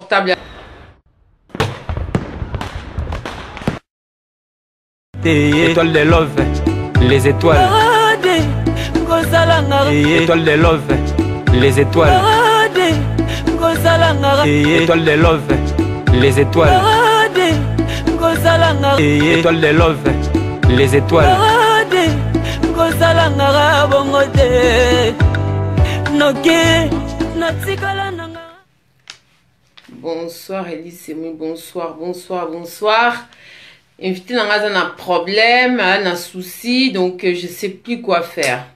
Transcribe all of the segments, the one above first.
Portable. Étoile de love, les étoiles. Étoile de love, les étoiles. Étoile de love, les étoiles. Étoile de love, les étoiles. Bonsoir Elise bonsoir, bonsoir, bonsoir. Invité na nga un problème, un souci, donc je sais plus quoi faire.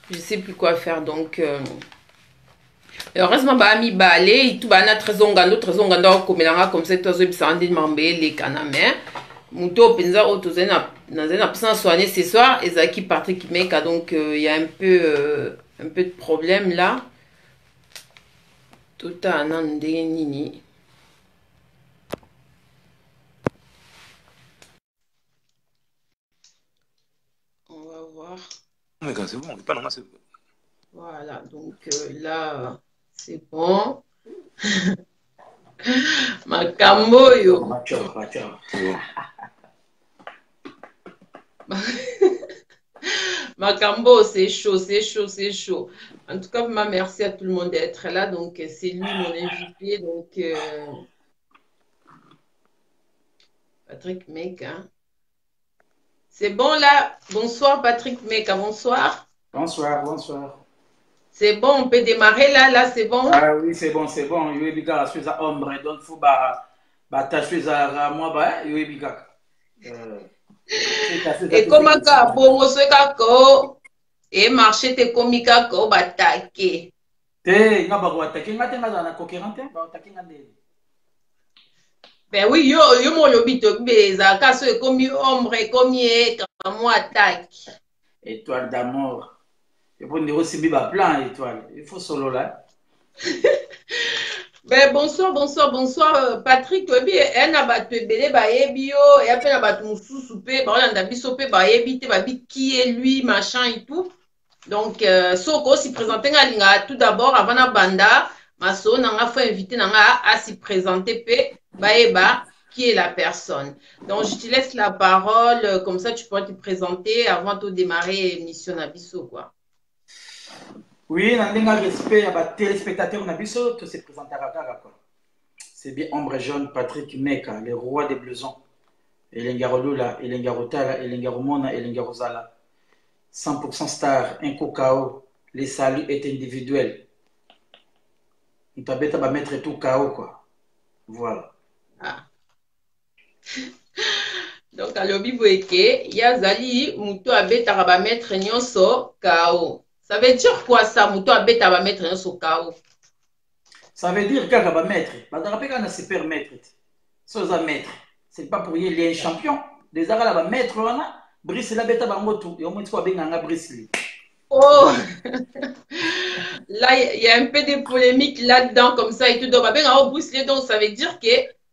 Je sais plus quoi faire, donc euh, heureusement ba mibale itu bana trésor ngando, trésor ngando akomelanga comme ça, tozoyebisaka nde makambo elekana. Mais moto oyo mpenza oyo tozali nazali na mposa na soigner ce soir ezalaki Patrick Meka, donc il y a un peu de problème là. Totala nanu ndenge nini. On va voir. Mais c'est bon, pas normal, c'est Voilà, donc là, c'est bon. Makambo oyo. Makambo, c'est chaud, c'est chaud, c'est chaud. En tout cas, vraiment, merci à tout le monde d'être là. Donc, c'est lui mon invité. Donc, Patrick Meka. C'est bon là. Bonsoir Patrick Meka, bonsoir. Bonsoir, bonsoir. C'est bon, on peut démarrer là, là c'est bon. Ah oui, c'est bon, c'est bon. Yoyebi kaka so eza ombre, donc faut ba batache ezalaka mwa ba yoyebi kaka. Ekomaka bongo soki kaka o emarché te, ekomi kaka o batake. Te, nga bakoatake nga te, nga azala na coquérant te, baatake nga ndeni. Ben oui, yo yo mo olobi tobi ezalaka so ekomi ombre, ekomi e mwa attaque. Étoile d'amour epo ndeko osimbi baplan étoile, il faut solola. Ben, bonsoir, bonsoir, bonsoir Patrick. Toyebi eya na bato ebele bayebi yo, eya mpe na bato mosusu mpe baolanda biso mpe bayebi te, babi qui est lui, machin et tout. Donc soko osi présente, nga alingaka tout d'abord avant na banda masolo na nga, faut invité na nga asi présente mpe bayeba qui est la personne. Donc je te laisse la parole, comme ça tu pourras te présenter avant de démarrer émission na biso quoi. Oui, na ndenge respect ya batéléspectateur na biso, to se présentaka kaka quoi. C'est bien Ombre Jaune, Patrick Meka, le roi des blousons, elengi ya rolula, elengi ya rotala, elengi ya romona, elengi ya rozala, 100% star, un KO, le salut est individuel, moto abeta bamaître tout KO quoi, voilà. Ah. Donc alobi boye ke ye azali moto abetaka bamaître nyonso KO. Ça veut dire quoi ça, moto abetaka bamaître nyonso KO? Ça veut dire kaka bamaître bazalaka mpe kaka na super maître te. So oza maître, c'est pas pour ye lie champion déjà kala bamaître wana Bruce Lee abeta bango tu yo moti ko abenganga Bruce Lee. Oh, là, il y a un peu de polémique là-dedans, comme ça et tout. Donc, bah, oh, Bruce Lee, donc ça veut dire que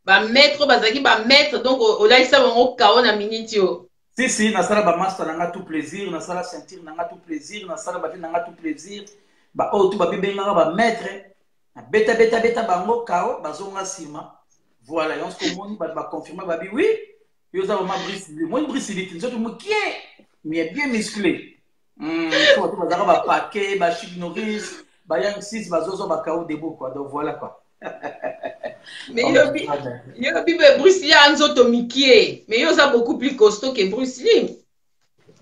bah, maître, bazaki, bah, maître, donc, olalisa bango KO na minute yo. Si, si, nasala bamaster na nga tout plaisir, nasala ceinture na nga tout plaisir, nasala bavi na nga tout plaisir. Baoyo tu babibengaka bamaître, nabeta beta beta bango KO, bazonga nsima. Voilà, yango soki omoni bato baconfirme, babi oui, yo oza vraiment Bruce Lee. Moi Bruce Lee te, nzoto mokie mais bien musclé. So bato bazalaka bapake bachic Norris, bayang 6, bazozwa bakao debout quoi. Donc voilà quoi. Mais yo bi Bruce Lee a nzoto mikie, mais yo oza beaucoup plus costaud que Bruce Lee.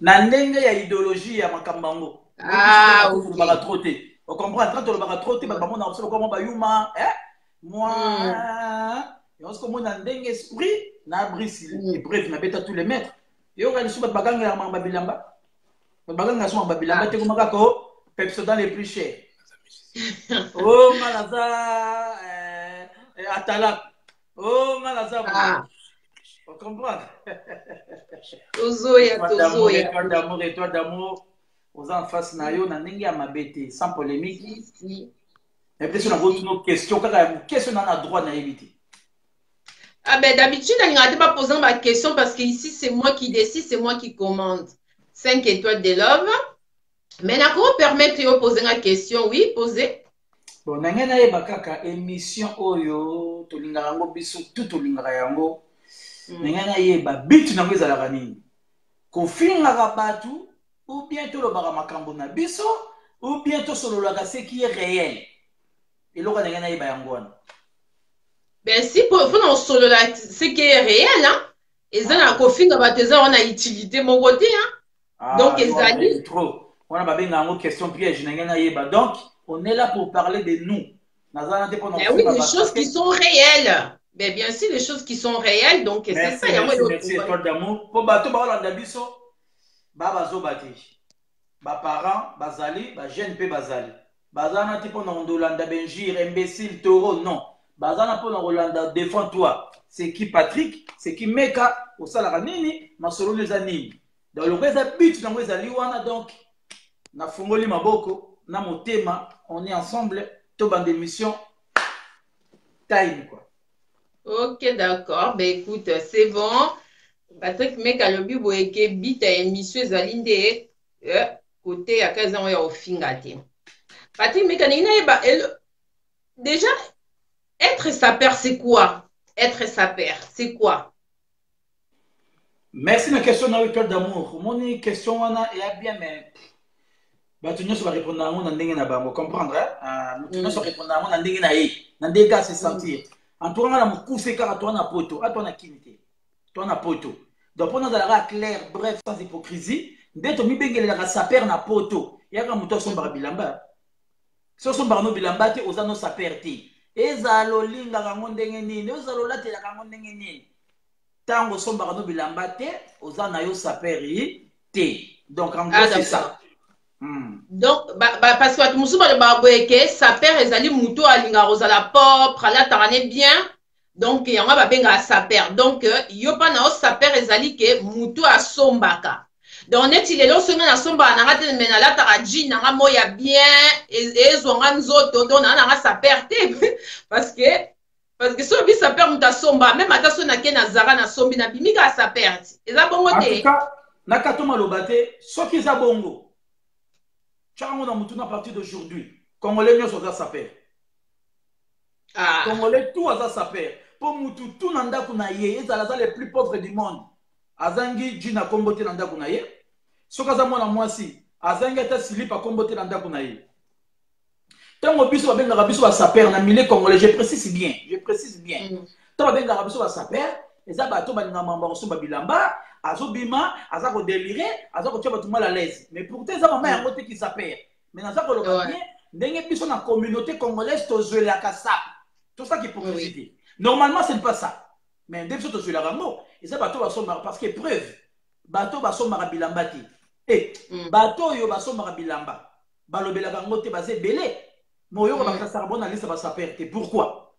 Na ndenge ya idéologie ya makambo yango. Ah, ok. Tolobaka trop te, ocomprendre, quand tolobaka trop te, bato bamona biso lokola mwa bayuma mwa yango. Soki omoni na ndenge esprit na Bruce Lee, bref, nabeta tous les maîtres. Yoka lisusu bato bagangelaka makambo ya bilamba, bato bagangelaka so makambo ya bilamba te, koma kaka o Pepsodent les plus cher, o nga naza atalak, o nga naza ocomprendre. Tozoya, tozoya. Étoile d'amour, étoile d'amour, oza en face na yo na ndenge ya mabe te, sans polémique. Si, si. Epe so nakotuna question kaka ya moke, so na na droit, nayebi te. Ah ben d'habitude, on pas poser ma question parce que ici c'est moi qui décide, c'est moi qui commande. 5 étoiles de love. Maître, yo pose nga question. Oui, pose. Bon, na ngai nayeba kaka émission oyo tolingaka yango, biso tout tolingaka yango. Na ngai nayeba but nango ezalaka nini? Kofingaka bato ou bien tolobaka makambo na biso ou bien tosololaka ce qui est réel? Eloko na ngai nayeba yango wana. Ben si, mpona kosolola ce qui est réel, hein? Eza na kofinga bato, eza wana utilité moko te, hein? Ah, Donc ezali trop wana babenga yango question piège. Na ngai nayeba, donc on est là pour parler de nous, naza na te mpona Ben oui, des choses qui sont réelles. Ben bien sûr, des choses qui sont réelles, donc c'est ça yango. Merci, Étoile d'amour. Mpo bato baolanda biso ba bazoba te, baparent bazali, bajeune mpe bazali, baza na te mpona kondolanda benjire imbécile taureau, non, baza na mpona kolanda défend toi c'est qui Patrick, c'est qui Meka, osalaka nini, masolo eza nini. Donc loko eza but nango ezali wana. Donc nafungoli maboko na motema, on est ensemble, tobanda émission time quoi. Ok, d'accord. Ben écoute, c'est bon. Patrick Meka alobi boye ke but ya émission ezali nde kote yaka eza ngo ya kofinga te. Patrick Meka, ndenge nayeba déjà, être sapeur, c'est quoi? Être sapeur, c'est quoi? Merci na question na yo, Étoile d'amour. Omoni, question wana eya bien, mais bato nyonso barépondre yango na ndenge na bango, comprendre? Moto nyonso arépondre yango na ndenge na ye, na ndenge kaka se sentir. En tout cas, nga na mokuse kaka, toa na poto, atoa na kini te, toa na poto. Donc mpo nazalaka clair, bref, sans hypocrisie, nde tomibengelelaka sapeur na poto, yaka moto asombaka bilamba. So osombaka no bilamba te, oza no sapeur te. Ezala olingaka yango ndenge nini, ozala olatelaka yango ndenge nini, ntango osombaka no bilamba te, oza na yo sapeur te. Donc en gros, c'est ça. Donc parce que bato mosusu balobaka boye ke sapeur ezali motu oyo alingaka kozala propre, alataka ne bien, donc yango babengaka sapeur. Donc yo mpa na yo, sapeur ezali ke motu asombaka. Donc neti lelo, soki nga nasombaka nanga te, me nalataka jean nanga mo ya bien, ezwanga nzoto, donc naa nanga sapeur te, parce que soki obi sapeur moto asomba, même ata soki nake na Zara, nasombi, nabimi kaka sapeur ti. Eza bongo te? Nakato maloba te. Soki eza bongo, tiaka yango na motu, na partir d'aujourd'hui, congolais nyonso aza sapeur. Ah. Congolais tout aza sapeur, mpo mutu tout na ndako na ye, ezala aza le plus pauvre du monde, azangi jean na kombo te na ndako na ye. Soki aza mwana mwasi, azangi ata slip akombo te na ndako na ye. Ntango biso babengaka biso basapeur na milieu congolais, je précise bien, je précise bien, ntango babengaka biso basapeur, eza bato balingaka mambo ya kosomba bilamba, azobima, aza kodélire, aza kotia bato mal à l'aise. Mais pourtant eza mama yango te ki sapeur. Mais naza koloba bien ndenge biso na communauté congolaise tozwelaka sape, tosaki hypocrisie te. Normalement ce n'est pas ça, mais nde biso tozwelaka yango, eza bato basombaka. Parce que preuve, bato basombaka bilamba te, bato oyo basombaka bilamba balobelaka yango te, baza ebele. Mais oyoka bakasaka bona liste basapeur te. Pourquoi?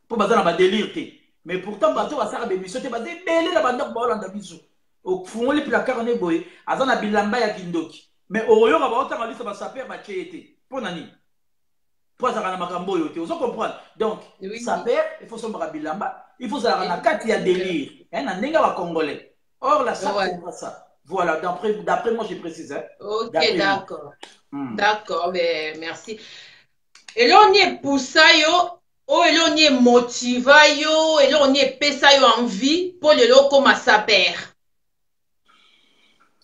Mpo baza na badélire te. Mais pourtant bato basalaka bémission te, baza ebele na bandako, baolanda biso. Ofungoli placard ne boye, aza na bilamba ya kindoki, mais okoyoka baotanga liste basapeur, batie ye te. Mpo na nini? Mpo azalaka na makambo oyo te. Ozo comprendre? Donc sapeur, il faut sombaka bilamba, il faut ozalaka na kati ya délire na ndenge ya bacongolais. Or la sape, c'est pas ça. Voilà, d'après moi, je précise, hein. Ok, d'accord. D'accord, mais merci. Eloko nini epusa yo oyo, eloko nini emotiva yo, eloko nini epesa yo envie mpo lelo okóma sapeur?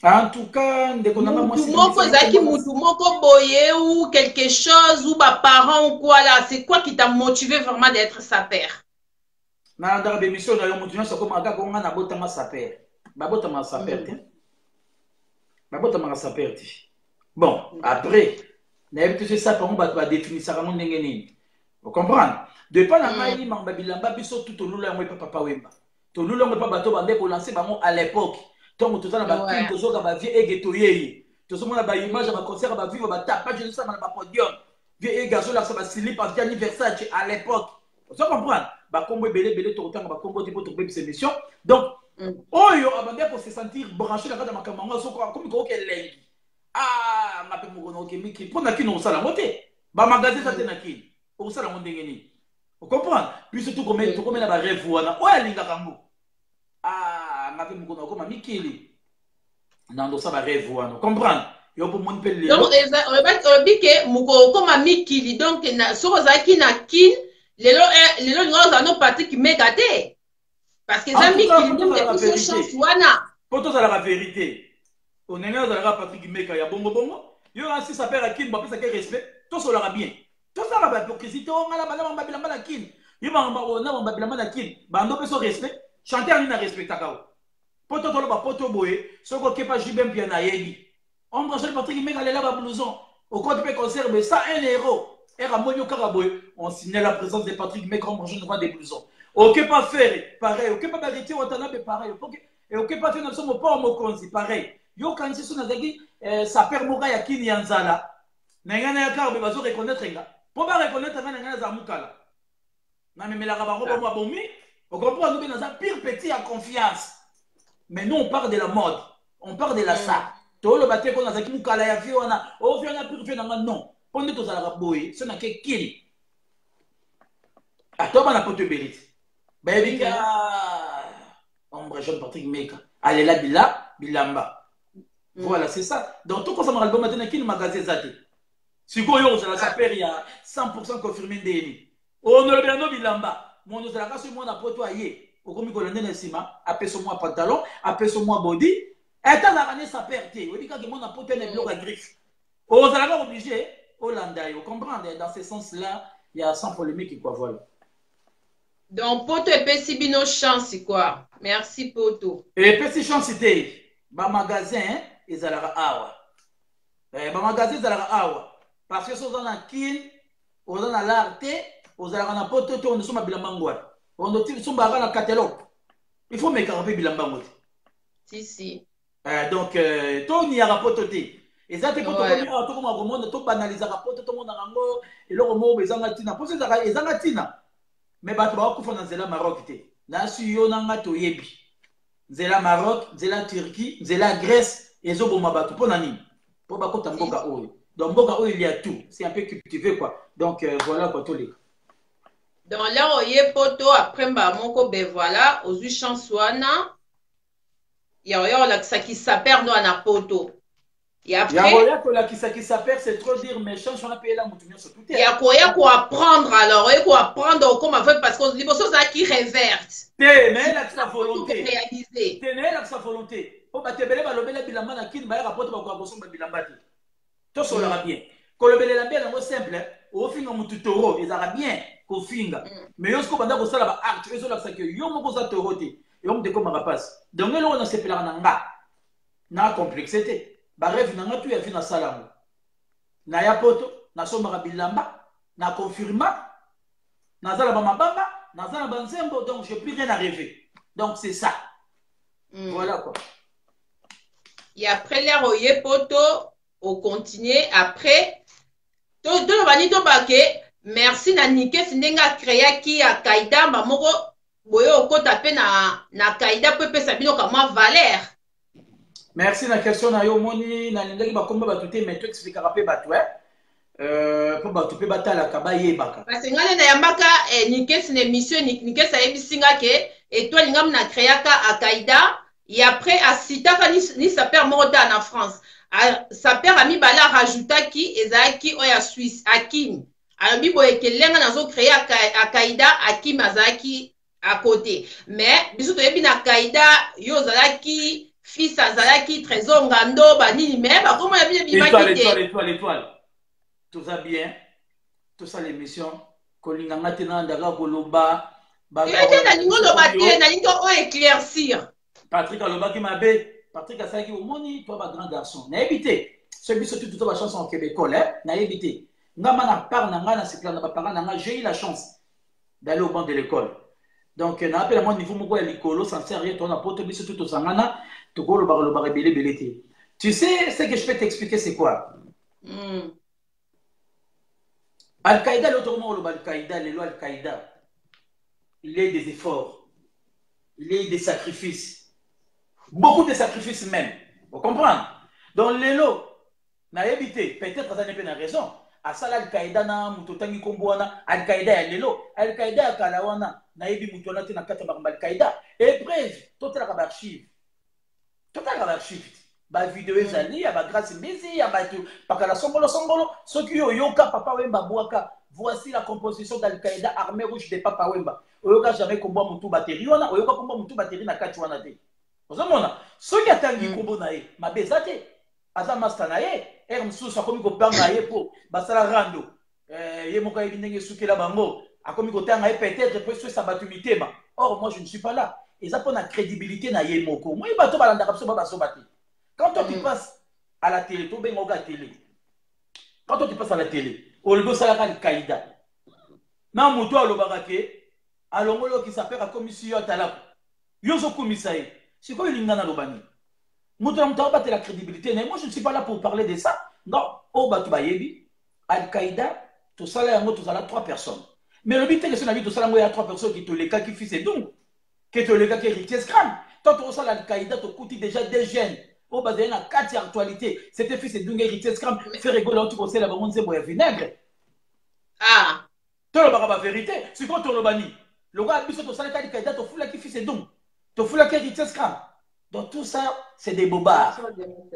En tout cas, ndeko nanga, mutu moko ezalaki, mutu moko boye ou quelque chose ou baparent ou quoi là, c'est quoi qui t'a motivé vraiment d'être sapeur? Nalandaka bémission na yo. Motu nyonso akomaka kaka nga nabotama sapeur. Babotamaka sapeur te, babotamaka sapeur te. Bon, après nayebi te so esape yango, bato badefinisaka yango ndenge nini, ocomprendre? Depa na ngai, makambo ya bilamba, biso tu tolula yango epa Papa Wemba, tolula yango epa bato bande kolancer bango à l'époque. Ntango toza na bakine, tozoka bavie ege, toyei, tozomona baimage ya baconcert ya baviva, batapage ezosala na bapodium, vie ege azolakisa baslip ya Gianni Versace à l'époque. Ozo comprendre? Bakombo ebele ebele, tokotanga bakombo te mpo tokobebisa émission. Donc oyo abandi kose sentir branché na kati ya makambo yango, azoko akomi koyoka elengi. Ah, nga mpe moko naoke miki mpo na kini okosala yango te, bamagasin eza te na kini, okosala yango ndenge nini? Ocomprendre? Biso tokomela barêve wana, oyo alingaka yango. Ah, nga mpe moko nakokoma mikili, nando osala barêve wana, comprendre? Yo mpo moni mpe lelo. Donc olobi ke mokolo okoma mikili, donc soki ozalaki na Kin lelo, lelo olinga ozala no Patrick Meka te, parce que eza mikili nde biso chance wana. Mpo tozalaka vérité, onenge ozalaka Patrick Meka ya bongo bongo, yo na sisa père Kin bapesaka respect, tosolaka bien, tosala ba hypocrisie te. Ongala bana bamba bilamba na Kin, yo bamba na bamba bilamba na Kin, bando peso respect. Chanteur nini na respectaka o poto? Toloba poto boye, soki okepa JB Mpia nayebi ombre jeune Patrick Meka lela ba blouson, okoti mpe concert boye 101 euro ere amoni yo kaka boye, on signale la présence de Patrick Meka, ombre jeune roi des blousons. Okepa Ferre pareil, okepa Baritier Watanabe pareil, okepa fe na biso Mopao Mokonzi pareil. Yokanisi so nazalaki saper moko ya Kini ya nzala na ngai na ya kaka boye, bazo reconnaître nga mpo ba reconnaître nga na ngai nazala mokala namemelaka bango bango babomi. Ocomprendre mpe naza pire petit ya confiance. Mais nous, on parle de la mode, on parle de la sa toloba te ko nazalaki mokala ya vie wana, o vie wana pire vie na nga non, mpo nde tozalaka boye. So nake Kini, ata bana poto ebele te bayebi ka ombre jeune Patrick Meka alela bila bilamba. Voilà, c'est ça. Donc tokosamaka album te na Kini, magasin eza te. Sikoyo ozala saper ya 100 confirmé ndeni onolobela no bilamba mondo ozalaka. Soki mwana poto aye, okomi kolanda na nsima, apesa mwa pantalon, apesa mwa body, ata azalaka ne saper te, oyebi kaka mwana poto na biloko ya griffe, ozalaka obligé olanda yo. Comprendre dans ce sens là ya sans polémique quoi, voilà. Donc poto epesi bino chance quoi. Merci poto. Epesi chance te, bamagasin ezalaka awa. Bamagasin ezalaka awa parce que so oza na Kine, oza na lar te, ozalaka na poto te, ondosomba bilamba ngo wana, ondosombaka na catalogue, il faut mekaka mpe bilamba ngo te. Si si. Donc toniyaka poto te, eza te po tokomi awa, tokoma komona, tobanalizaka poto, tomonaka yango eloko moko ezanga ntina, mposo ezanga ntina. Mais bato bakokufa na nzela Maroc te, nasi yo na nga toyebi nzela Maroc, nzela Turquie, nzela Grèce ezoboma bato. Mpo na nini? Mpo bakota mboka oyo. Donc mboka oyo, il y a tout, c'est un peu cultivé quoi. Donc voilà quoi, toleka. Donc là oye poto après mbala moko, ben voilà, ozwi chance wana ya oya olakisaki saper no na poto. Et après yango ya kolakisaki saper, c'est trop dire, mais chance wana mpe yela motu nyonso tout. Ya koya koapprendre, alors oye koapprendre okoma vrai, parce que liboso ozalaki reverte. Te, nayelakisa volonté. Réaliser. Te, nayelakisa volonté mpo bato ebele balobela bilamba na Kini, bayaka poto, bakoka kosomba bilamba te. Tosolaka bien, kolobelela bien yango simple. Ofinga motu toro, ezalaka bien kofinga, mais yo soki obanda kosala baacte ezolakisa ke yo moko oza toro te, yo moto ekomaka mpasi. Donc eloko nasepelaka na nga na complexe te, barêve na nga tu ya vi nasala yango, naya poto, nasombaka bilamba, na confirma naza na bamabanga, naza na banzembo, donc j'ai plus rien à rêver. Donc c'est ça. Voilà quoi. Et après l'heure oye poto, ocontinue après, toloba nini? Tobake merci na Nikesi ndenge acréaki ya Kaidamba moko boye, okota mpe na Kaida mpo epesa bino kamwa valeur. Merci na question na yo. Omoni, nalingaki bakomba bato te, mais toexplikaka mpe bato mpo bato mpe batalaka, bayebaka. Parce ngai nde nayambaka Nikesi na émission. Nikesi ayebisi nga ke étoile ngamu na créaka Akaida, et après asitaka ni saper moko ta na France, saper ya mibale arajoutaki ezalaki oyo ya Suisse, Akim. Alobi boye ke lenga nazocréer Akaida, Akim azalaki à côté. Mais biso toyebi na Kaida yo ozalaki, fils azalaki, Trésor Ngando, banini, mais bakomona bino ebimaki te. Étoile, étoile, toza bien, tosala émission. Kolinga nga te, nalandaka koloba. Te, nalingi oloba te, nalingi oyo éclaircir. Patrick alobaki mabe, Patrick asalaki. Omoni to bagrand garçon, nayebi te soki biso tu tuto bachance en québécole, nayebi te. Nga ma na part na ngai, nasepela na baparent na ngai, j'ai eu la chance d'aller au banc de l'école, donc naapela mwa niveau moko ya likolo, ça ne sert à rien. Tona poto biso tu tosangana, tokolobaka lobaka ebele ebele te. Tu sais ce que je peux t'expliquer, c'est quoi? Al-Qaïda lelo, tokoma koloba Al-Qaïda lelo. Al-Qaïda, il y a des efforts, il y a des sacrifices, beaucoup de sacrifices même, vous comprenez? Donc lelo nayebi te, peut-être aza mpe na raison, asala Alqaïda na moto otangi nkombo wana. Alqaïda ya lelo, Alqaïda ya kala wana, nayebi moto wana te na kati ya makambo Alqaïda. Épreuve, totalaka baarchive, totalaka baarchive te. Bavideo ezali ya bagrace Mbizi, ya bato pakala songolo songolo. Soki yo oyoka Papa Wemba bwaka "Voici la composition d'Al-Qaïda Armée Rouge de Papa Wemba", oyoka jamais kombwa motu bateri wana, oyoka kombwa motu bateri na kati wana te. Ozomona, soki atangi nkombo na ye, mabe eza te. Aza master na ye. Ere mosusu akomi kopanga ye mpo basala rando, ye moko ayebi ndenge esukela bango. Akomi kotanga ye peut-être po eswesa bato mitema. Or moi, je ne suis pas là. Eza mpo na crédibilité na ye moko. Moi, bato balandaka biso ba bazoba te. Quand toi tu passes à la télé, tobenga oka télé, quand toi tu passes à la télé, olobi osalaka Alkaïda na moto alobaka ke alongoli okisa mpe akomisi yo atalako, yo ozokumisa ye. Sikoyo elinga naloba nini? Moto na moto aobatela crédibilité na ye. Moi, je ne suis pas là pour parler de ça. Non, oyo bato bayebi, Al-Qaïda tosala yango, tozala trois personnes. Mais elobi te ke so na bi tosala yango ya trois personnes ke tolekaki Fils Edungu, ke tolekaki Héritier Scram. Tant tokosala Al-Qaïda, tokuti déjà deux jeunes oyo bazali na kati ya actualité. C'était Fils Edungu, Héritier Scram. Ferre Gola oti kosala bango nzembo ya Vinaigre. Tolobaka bavérité. Sikoyo toloba nini? Lokola biso tosalaki Al-Qaïda, tofulaki Fils Edungu, tofulaki Héritier Scram. Donc tout ça, c'est des bobards.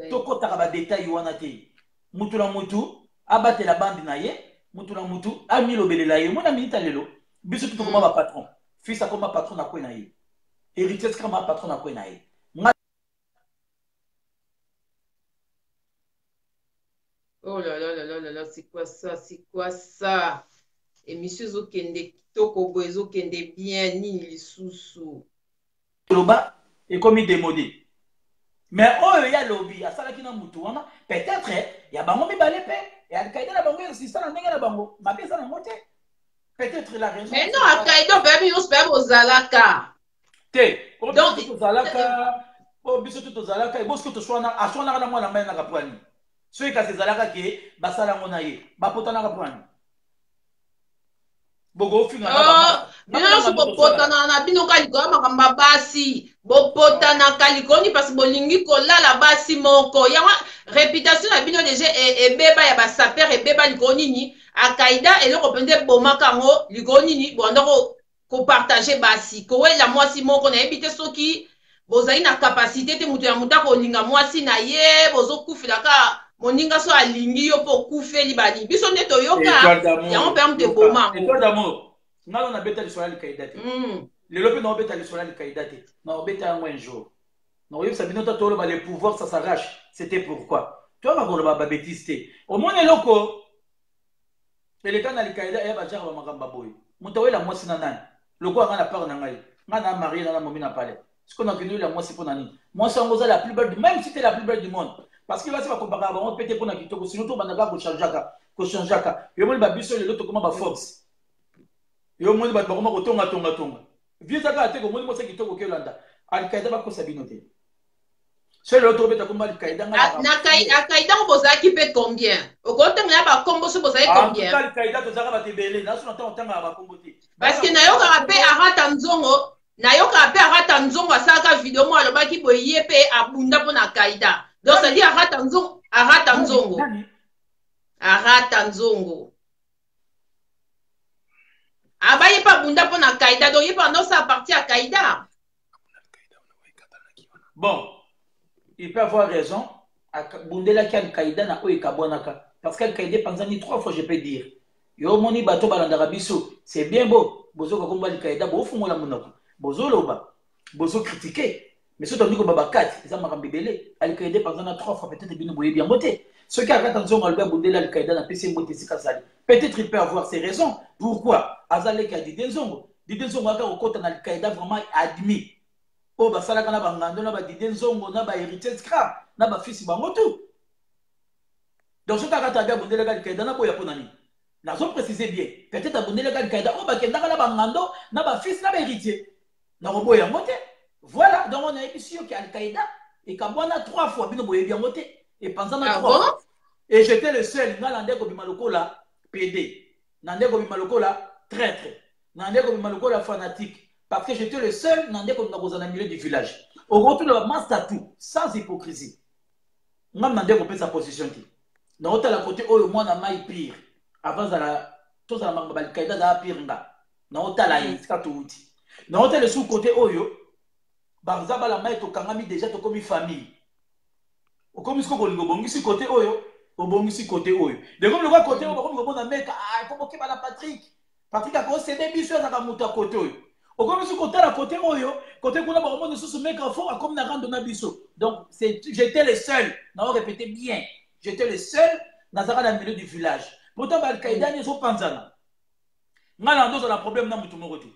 Tokɔtaka badetail wana te. Mutu na mutu abatela bande na ye, mutu na mutu amilobelela ye. Omona minita lelo, biso tu tokoma bapatron. Fils akoma patron na kwe na ye, Héritier Scram patron na kwe na ye. Nga Oh là là là là là là, c'est quoi ça? C'est quoi ça? Émission ezokende kitoko boye, ezokende bien, nini lisusu? Loba ekomi démodé. Mais oyo ye alobi asalaki na mutu wana, peut-être ya bango mibale mpe ya Alkaïda na bango exista na ndenge na bango, mabe eza nango te. Peut-être la raison. Mais non, Alkaïda mpe bino mpe bozalaka. Te, biso tozalaka, po biso tu tozalaka eboski toswana, aswanaka na mwana mai naka pwani. Soki kasi ezalaka ke basala yango na ye, bapotanaka pwani. Bokofinga. Bino nyonso bopotanaka na bino ka likolo ya makambo ya basi. Bopotanaka likolo nini? Parce bolingi kolala basi moko. Yango réputation na bino deja ebeba, ya basaper ebeba likolo nini? Akaida eloko mpenza ebomaka yango likolo nini? Bonda kopartage basi, kowela mwasi moko. Nayebi te soki bozali na capacité te. Moto ya moto akolinga mwasi na ye, bozokufela kaka moninga. So alingi yo mpo okufeli bani, biso nde toyoka yango mpe moto eboma. Étoile d'amour, ngano nabeta lisolo ya Alkaïda te. Lelo mpe naobeta lisolo ya Alkaïda te. Naobeta yango un jour, nakoyebisa bino. Ta toloba, le pouvoir, ça s'arrache. C'était pourquoi toyaka koloba babétise te. Omoni eloko eleka na Alkaïda, eya bajaka bamakambo baboye. Moto awela mwasi na nani? Lokola ngai na part na ngai, ngai na marie na momi na palais. Sikoyo nakende oyela mwasi mpo na nini? Mwasi yango oza la plus belle, même si t'es la plus belle du monde, parce que basi bakompakaka bango pe te mpo na kitoko. Sino tobandaka kochangeaka, kochangeaka. Yo moni babiso lelo tokoma baforce. Yo moni bato bakoma kotongatongatonga. Vie eza kaka te komoni mwasi ya kitoko ke olanda. Alkaïda bakosa bino te. So lelo tobeta komba Alkaïda. Na Alkaïda ngo bozalaki mpe combien? Okotanga ya bakombo so bozalaki combien? Alkaïda tozalaka bato ebele. Naso na ntango otangaka bakombo te. Parce que nayokaka mpe Arata Nzongo, nayokaka mpe Arata Nzongo asalaka video moko, alobaki boye, ye mpe abunda mpo na Alkaïda. Donc c'est-à-dire Arata Nzongo, Arata Nzongo, Arata Nzongo aba ye mpe abunda mpo na Alkaïda. Donc ye mpe andosala partie ya Alkaïda. Bon, il peut avoir raison. Abundelaki Alkaïda na oyo ekabwanaka, parce que Alkaïda epanzani trois fois, je peux dire. Yo omoni bato balandaka biso, c'est bien beau, bozoka kombo Alkaïda, bofungola monoko, bozoloba, bozocritiquer, mais soki tondi koba bakati, eza makambo ebele. Alkaïda epanzana trois fois, peut-être bino boyebi yango te. Soki Akata Nzongo alobi abundeli Alkaïda, napesi ye mbote esika azali. Peut-être il peut avoir ses raisons pourquoi. Aza leki ya Dide Nzongo. Dide Nzongo aka kokota na Alkaïda vraiment admis oyo basalaka na bangando na badide Nzongo na bahéritier Scrap na bafisi bango tout. Donc soki Akata abi abundelaka Alkaïda, naboya mpo na nini? Nazo préciser bien, peut-être abundelaka Alkaïda oyo bakendaka na bangando na bafisi na bahéritier, nakoboya yango te. Voilà. Donc nayebisi yo ke Alkaïda ekabwana trois fois. Bino boyebi yango te, epanzana trois fois. Et j'étais le seul. Nga na nde kobima lokola PD, na nde kobima lokola traître, na nde kobima lokola fanatique, parce que j'étais le seul na nde kolinga kozala na milieu du village. Okotuna bamaster tout sans hypocrisie. Ngam na nde kopesa position te. Naotala kote oyo mwana mai pire avant zala tozala makambo balikaida azala pire. Nga naotala ye esika touti, naotala esu kote oyo baza bala mai tokangami déjà, tokomi famille. Okomi siko kolinga obongisi kote oyo, obongisi kote oyo. Dekomi lokola kote oyo bakomi komona meka, ah, faut bokeba na Patrick. Patrick akosede biso, azalaka moto ya kote oyo. Okomi soki kotala kote oyo, kote kuna bakomona lisusu meka fo akomi na rando na biso. Donc j'étais le seul, nao répéter bien, j'étais le seul nazalaka na milieu du village. Pourtant ba Al-Qaïda ni ezopanzana. Ngai na ndoza na problème na moto moko te.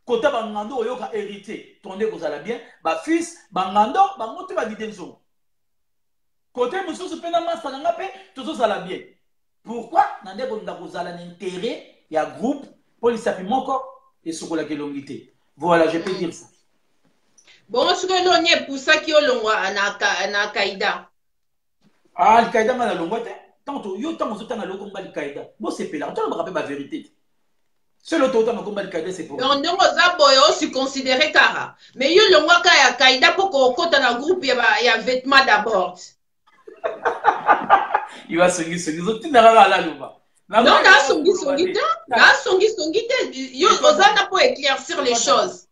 Kota bangando oyoka héritier, tonde kozala bien, ba fils bangando bango te badide nzongo. Kote mosusu mpe na masta na nga mpe tozozala bien. Pourquoi na nde kolinga kozala na intérêt ya groupe mpo lisapi moko esukolaka elongi te. Voilà, je peux dire ça. Bongo soki eloni epusaki yo longwa na Al-Qaïda? Ah, Al-Qaïda nga nalongwa te. Ntango yo ntango ozotanga loko mba Al-Qaïda, bosepelaka, tolobaka mpe bavérité te. Selo totanga komba Al-Qaïda, c'est pour. Donc ndenge oza boye osi considéré kaka. Mais yo longwaka ya Qaïda mpo kokota na groupe ya vêtement d'abord. Yo asongisongi, ozotinda kaka alaloba. Non, nasongisongi te, nasongisongi te. Yo oza na mpo éclaircir les choses.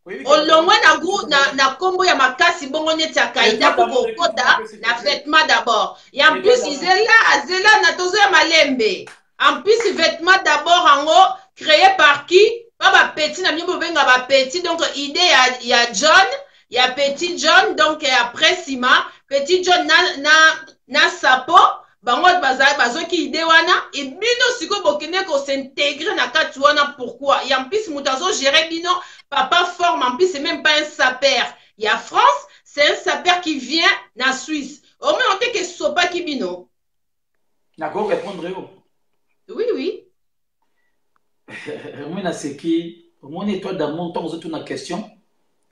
Olongwe na groupe na kombo ya makasi bongo neti ya Qaïda mpo kokota na vêtement d'abord. Ya en plus zela zela na tozo ya malembe. En plus vêtement d'abord yango créé par qui? Pa ba petit na bino bobenga ba petit, donc idée ya John, ya petit John, donc après sima petit John na sapo bango bazoki idée wana e bino sikoyo bokende kos'intégrer na kati wana. Pourquoi? Ya en plus moto azogérer bino papa forme, en plus c'est même pas un sapeur ya France, c'est un sapeur qui vient na Suisse. Omona te ke sopaki bino. Nako répondre yo. Oui. Omoni naseki, omoni étoile d'amour, ntango ozotuna question,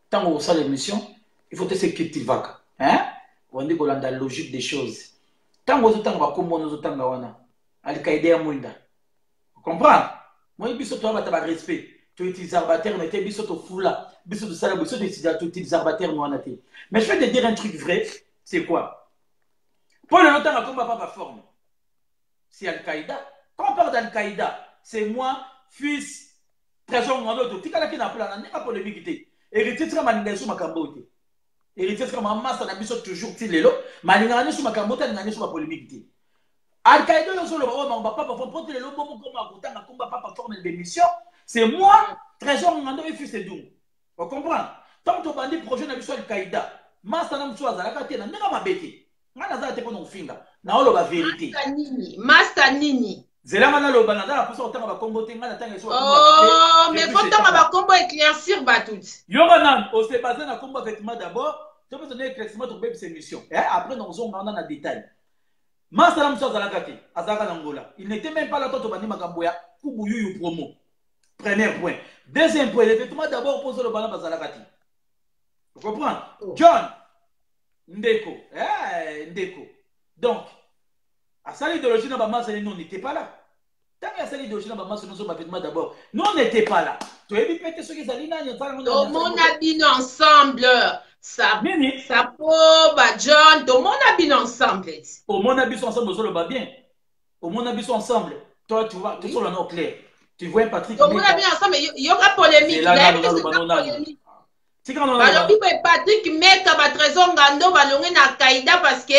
ntango osala émission, il faut te se cultivaka, hein, obandi kolanda logique des choses. Ntango ozotanga bakombo wana ozotanga wana Alkaïda ya mwinda, comprendre moi biso toya bata barespect, toutilisaka baterme te. Biso tofula, biso tosala, biso toutilisaka baterme wana te. Mais je vais te dire un truc vrai, c'est quoi? Mpo lelo ntanga komba papa forme, c'est Al-Qaïda. Quand on parle d'Al-Qaïda, c'est moi, fils Trésor Ngando, totikalaki na plan na ndenge polémique te. Héritier tika malinga yesu makambo te. Héritier tika mamasa na biso toujours ti lelo malingaka nyonso makambo te, alingaka nyonso bapolémique te. Al-Qaïda oyo ozoloba oyo bango bapapa forme, mpo te lelo bongo koma kotanga komba papa forme d'émission, c'est moi, Trésor Ngando et fils Edungu. Ocomprendre? Ntango tobandi projet na biso Al-Qaïda, masa na mosusu azalaka te na ndenge mabe te. Ngai nazala te mpona kofinga, naoloba vérité. Master nini? Zela nga naloba, naza na mposa kotanga bakombo te. Ngai natanga eso. Oh, mais faut tanga bakombo, éclaircir bato. Yoka nanu, ose base na kombo vêtement d'abord, topesa na éclaircissement, tokobebisa émission. Après nakozonga wana na détail. Masala mosusu azalaka te, azalaka na Ngola, il n'était même pas là to tobandi makambo ya kubuyuyu promo. Premier point. Deuxième point, les vêtements d'abord, mpo ozoloba na bazalaka te. Comprendre? Oh. John ndeko, ndeko, donc asali idéologie na bamasa, nous on n'était pas là. Ntango asali idéologie na bamasa nyonso, bavêtement d'abord, nous on n'était pas là. Toyebi mpe te soki ezali nani. Tomona bino ensemble. Nini? Sapo ba John, tomona bino ensemble. Omona biso ensemble, ozoloba bien, omona biso ensemble. Toi tu vois, tosolola no clair, tu vois Patrick. Tomona bino ensemble. Yoka polémique. Balobi boye: Patrick Meka, batrésor Ngando balonge na Qaïda parce que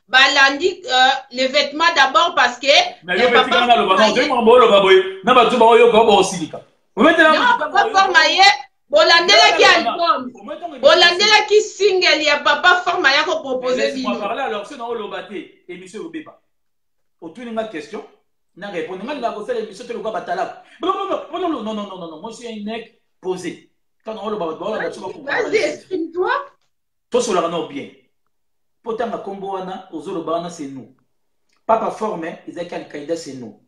balandi les vêtements d'abord, parce que oloba boye na bato baoyoka baosilika. Papa forma ye bolandelaki album, bolandelaki single ya papa forma ya kopropose bino. Alors so naoloba te, émission eyobeba. Otuni nga question, na répondre. Nga linga kosala émission te lokola batalaka. Non, non, non, non, non, moi je suis un mec posé. Ntango oloba, bato baolanda biso. Vas-y, exprime-toi. Tosolaka nao bien. Mpo ntanga nkombo wana ozoloba wana, c'est nous. Papa forme ezalaki Alkaïda, c'est nous.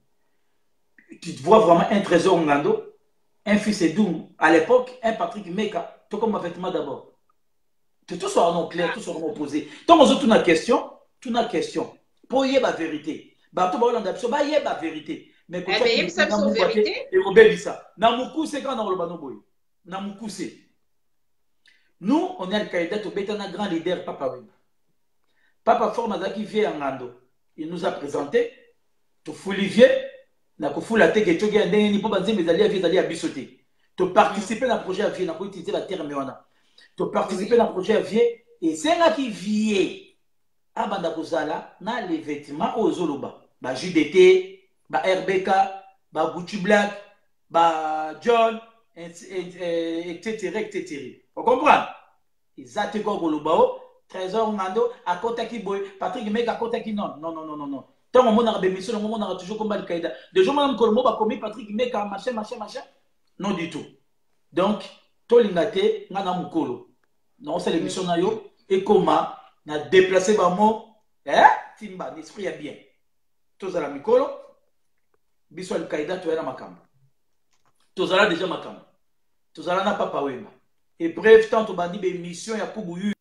Tu vois vraiment un Trésor Ngando, un fils Edungu à l'époque, un Patrick Meka, tokoma vêtement d'abord, tosolaka nao clair, tosolaka nao posé. Ntango ozotuna question, tuna question mpo oyeba vérité. Bato baolanda biso bayeba vérité. Mais ekobebisa na mokuse kaka na koloba no boye na mokuse. Nous on est Al-Qaïda, tobeta na grand leader Papa Wemba. Papa forme azalaki vieux ya Ngando, il nous a présenté. Tofuli vieux na kofula te ke tioki ya ndenge nini, mpo banzembo ezali ya vieux, ezali ya biso te. Toparticipe na projet ya vieux, na koutilize baterme wana, toparticipe na projet ya vieux. Esengaki vieux. Abanda kozala na les vêtements oyo ozoloba, ba JDT, ba RBK, ba Gucci Black, ba John, etc etc. Ocomprendre? Eza te kaka koloba o Trésor Ngando akotaki boye, Patrick Meka akotaki. Non, non, non, non, non. Ntango omonaka bemission yango, omonaka toujours komba Alkaïda. Déjà omona mokolo mo bakomi Patrick Meka machin machin machin? Non, du tout. Donc tolinga te, nga na mokolo naosala émission na yo, ekoma na déplace bamo, eh? Timba na esprit ya bien, tozala mikolo. Biso Alkaïda toya na makambo, tozala déjà makambo, tozala na Papa Wemba. Et bref, tant tobandi bémission ya kubu yu.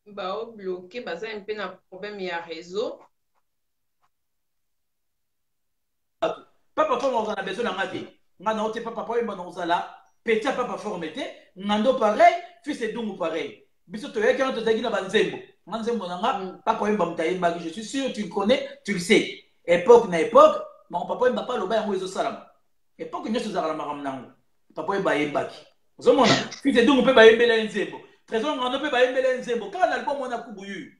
Baobloke, baza mpe na problème ya réseau. Papa Forme ozala na besoin na nga te, nga na yo te. Papa Wemba na ozala petit ya Papa Forme te. Ngando pareil, Fils Edungu pareil. Biso toyaki wana, tozalaki na banzembo. Nga nzembo na nga, Papa Wemba moto ayembaki. Je suis sûr tu le connais, tu le sais. Époque na époque bango, Papa Wemba pa aloba yango, ezosalama. Époque nyonso ezalaka na makambo nango. Papa Wemba ayembaki, ozomona Fils Edungu mpe bayembela ye nzembo, Trésor Ngando mpe bayembela ye nzembo kaka na album wana Kubu Yuyu.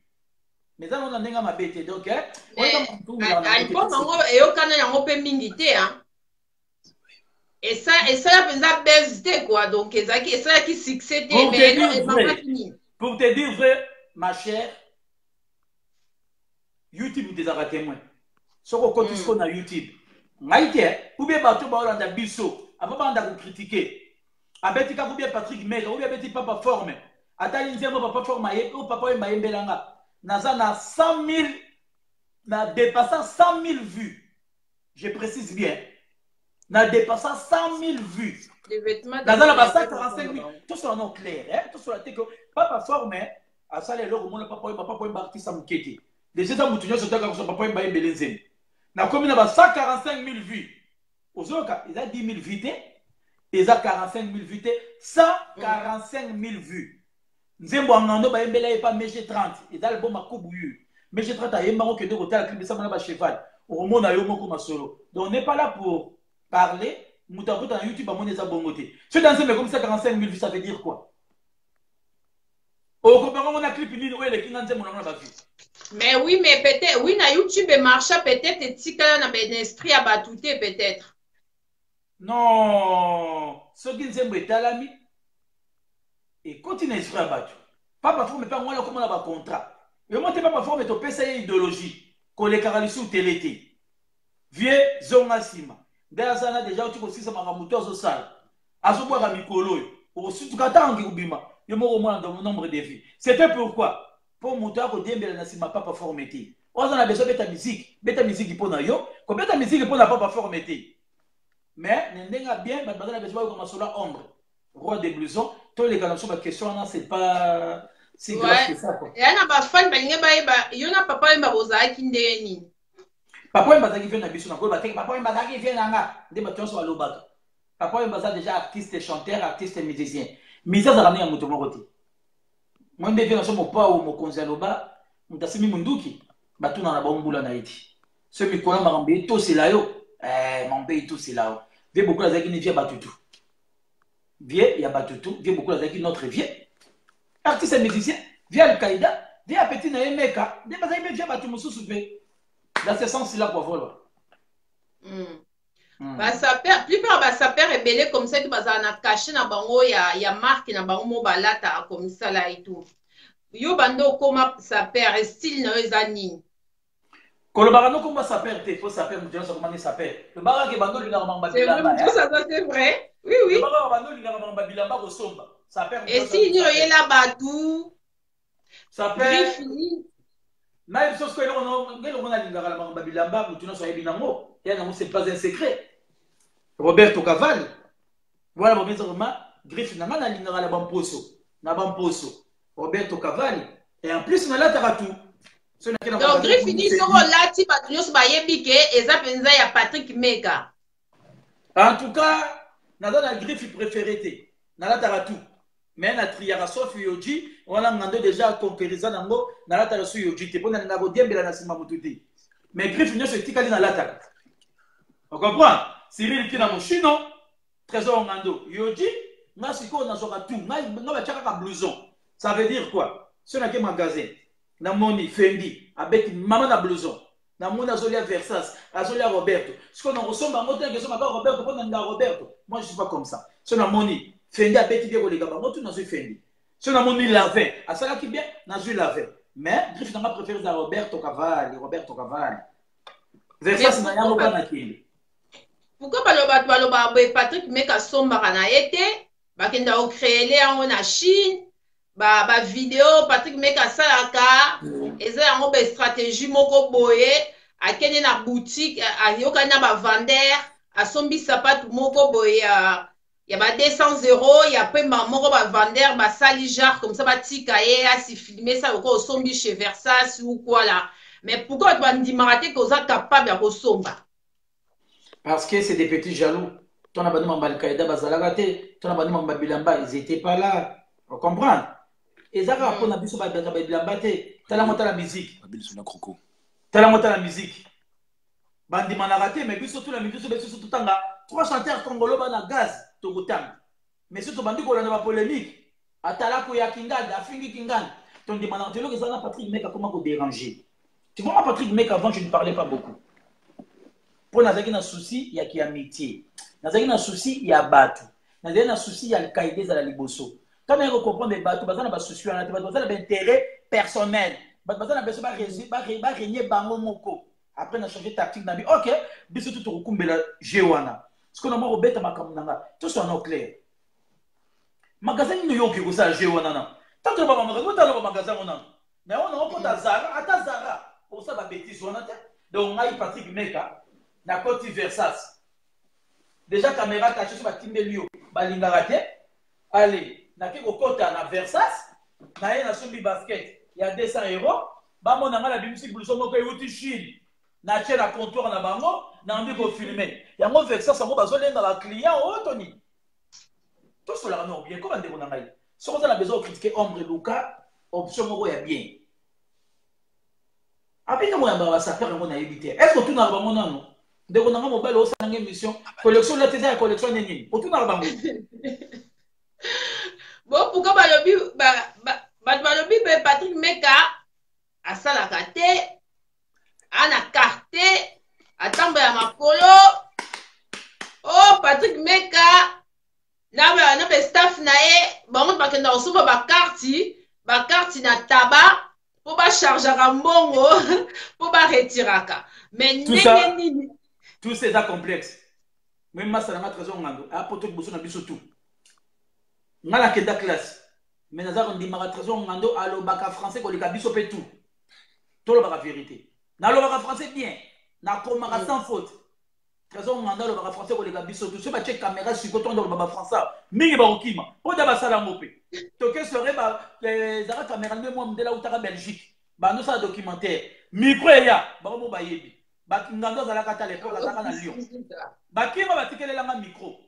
Mais eza nano na ndenge mabe te. Donc album yango eyokana yango mpe mingi te. Esala mpenza buzz te quoi. Donc ezalaki, esalaki succès te. Mais nini? Pour te dire vrai, ma chère, YouTube ezalaka témoin. Soki okoti siko na YouTube, ngai te ou bien bato baolanda biso, avant banda kocritiquer abeti kaka, ou bien Patrick Meka, ou bien abeti Papa Forme, atali nzembo Papa Forme aye, oyo Papa Oyemba ayembelanga, naza na 100 000, na dépassant 100 000 vues. Je précise bien, na dépassant 100 000 vues. Naza na ba 145 000. Tosola no clair, eh? Tosola te que Papa Forme asala eloko. Mona Papa Oyemba, Papa Oyemba artiste moke te. Déjà eza motu nyonso otaka kosa Papa Oyemba ayembele nzembo, nakomi na ba 145 000 vues. Ozoyoka, eza 10 000 vues te, eza 45 000 vues te, 145 000 vues. Nzembo ya Ngando bayembela ye pa Mege 30, eza album Akubu Yu. Mege 30 ayembango, okende kotala clip esamana bacheval, okomona yo moko masolo. Donc on n'est pas là pour parler. Moto akota na YouTube amoni eza bongo te. Soki nzembo ekomi 145 000 vues, ça veut dire quoi? Okobango ngo na clip nini oyo eleki nga nzembo nango na bavues? Mais oui, mais peut-être oui, na YouTube emarcha, peut-être etikala na baesprit ya bato te peut-être. Non, soki nzembo etalami, ekoti na esprit ya bato. Papa Forme mpe yango wana okomona bacontrat yo te. Papa Forme topesa ye idéologie, kolekaka lisusu tele te. Vie zonga nsima nde aza na déjà oti kosisa makambo to azosala, azobwaka mikolo oyo, okosutuka ntango kobima yo moko omona nombre de vues. C'était pourquoi? Mpo moto akodiembela na nsima Papa Forme te. Oyo aza na besoin beta musique, beta musique mpo na yo, kobeta musique mpo na Papa Forme te. Mais na ndenge ya bien, bato baza na besoin bayoka masolo ya ombre roi de blouson. Toleka na biso baquestion wana, c'est pas si grave que ça quoi. Eya na bafani balingi bayeba yo na Papa Oyemba bozalaki ndenge nini. Papa Oyemba azalaki vie na biso. Nakoyeba te, Papa Oyemba azalaki vie na nga nde bato nyonso balobaka. Papa Oyemba aza déjà artiste chanteur, artiste musicien. Musicien azalaka ndenge ya moto moko te. Moi nde vie na so mopao mokonzi aloba, moto asimi munduki, batuna na bango mbula na ye ti so mikolo makambo etosela yo, makambo mpe etosela yo. Vie Bokolo azalaki ni vie ya batutu, vie ya batutu. Vie Bokolo azalaki notre vie, artiste musicien, vie Alkaïda, vie ya petit na ye Meka nde bazalaki mpe vie ya bato mosusu mpe dans ce sens là quoi, voilà. Basapeur, plupart basapeur ebele comme ça bazala na cachet na bango ya marque na bango mo balataka comme ça là et tout. Yo bando okoma sapeur, style na yo eza nini? Kolobaka no komba sapeur te, po sapeur moto nyonso akomani sapeur. Lobaka ke bando olingaka makambo bilamba. C'est vrai, oui. Lobaka bando olingaka makambo bilamba, kosomba sapeur. Esili nini oyela bato? Sapeur nayebi so sikoyo eloko nalingaka na makambo bilamba, moto nyonso ayebi nango ya nango, c'est pas un secret. Roberto Cavalli wana bobenza vraiment griffe na nga. Nalingaka na bamposo, na bamposo Roberto Cavalli, et en plus nalataka tout. Donc griffe nini soki olati, bato nyonso bayebi ke eza mpenza ya Patrick Meka? En tout cas naza na griffe préféré te, nalataka tout, mais natriaka sauf Yoji wana. Ngando déjà conquérisa nango, nalataka su Yoji te mpo nalingaka kodiembela na nsima motu te. Mais griffe nyonso etikali nalataka, ocomprendre? Cyril Kina Moshino, Trésor Ngando, Yoji. Nga sikoyo nazwaka tout. Nga batya kaka blouson. Ça veut dire quoi? Soki nake magasin, namoni Fendi abeti mama na blouson, namoni azolia Versace, azolia Roberto, sikoyo nakosomba yango te, nakesomba kaka Roberto mpo nalinga Roberto. Moi, je suis pas comme ça. Soki namoni Fendi abeti bien koleka bango tu, nazwi Fendi. Soki namoni Lavin asalaki bien, nazwi Lavin. Mais griffe nanga préféré eza Roberto Cavalli. Roberto Cavalli, Versace na yango bana kende. Pourquoi baloba, bato balobaka boye, Patrick Meka asombaka na ye te, bakenda kocréele yango na Chine, bavideo ba Patrick Meka asalaka eza yango bastratégie moko boye, akende na boutique, ayokani na bavendeur, asombi sapatu moko boye ya ba 200 € ya pemba moko, bavendeur basali genre comme ça, batika ye asi filme sa lokola osombi chez Versace ou quoi là. Mais pourquoi bato bandimaka te koza capable ya kosomba? Parce que c'est des petits jaloux. Tona bandi mamba Al-Qaïda bazalaka te, tona bandi mamba bilamba, ils étaient pas là. On comprend? Eza kaka mpona biso babeta bilamba te. Talango, tala musique. Babili na croco. Talango, tala musique. Bandimanaka te, mais biso tula biso biso totanga trois chanteurs congolo bana gaz, tokotanga. Mais soki tobandi kolanda bapolémique, atalako ya Kingandi, afingi Kingandi, tondimanaka te. Eloko eza na Patrick Meka akoma kodéranger. Tu vois, moi, Patrick Meka, avant, je ne parlais pas beaucoup mpo nazalaki na souci ya kiamitié, nazalaki na souci ya bato, nazalaki na souci ya Alkaïda ezala liboso. Ntango nayaki kocomprendre, bato baza na basusi wana te, bato baza na baintérêt personnel, bato baza na besoin barégner bango moko. Après, na changé tactique na bi, ok, biso tu tokokumbela jeu wana. Sikoyo na mwa kobeta makambo na nga, toswana clair. Magasin nini oyoki kosala jeu wana? Na tanto loba magasin, otala loba magasin ngo nano. Mais wana okota Zara, ata Zara okosala babétise wana te. Donc ngai Patrick Meka, nakoti Versace déjà, caméra caché, so batimbeli yo, balingaka te. Ale nake kokota na Versace, naye nasombi basket ya 200 €, bamona ngai nabimisi blouson moko euti Chine, natie na comptoir na bango, nandi kofilme yango. Versace yango bazolenga baclient oyo toni tosolaka no bien ko. Bandeko na ngai, soki oza na besoin ocritiquer ombre, luka option moko ya bien. Api ntango yambaka basapeur yango, nayebi te, est ce que otunaka bango nano? Ndeko na nga mobali, osalanga émission, collection olati eza ya collection nde nini? Otunaka bango? Bon, pourquoi balobi, bato balobi be Patrick Meka asalaka te, ana carte, atambo ya makolo? Oh, Patrick Meka na ba staff na ye, bango bakenda kosomba bakarti, bakarti na taba mpo bachargeaka mbongo mpo baretiraka. Mais ndenge nini? Tout ça eza complexe. Me masa nanga Trésor Ngando apoto liboso na biso tout. Nga nakenda classe, mais naza kondimaka Trésor Ngando alobaka français koleka biso mpe tout. Tolobaka vérité, nalobaka français bien, nakomaka sans faute. Trésor Ngando alobaka français koleka biso tout. Soki batie caméra siko, tonda koloba bafrançais mingi, bakokima mpo da basala yango mpe. Toke soirée, ezalaka caméra nde mwa mondele autaka Belgique, bandosala documentaire, micro eya, bango mo bayebi. Ngando azalaka ata l'époque azalaka na Lyon, bakima batikelelanga micro.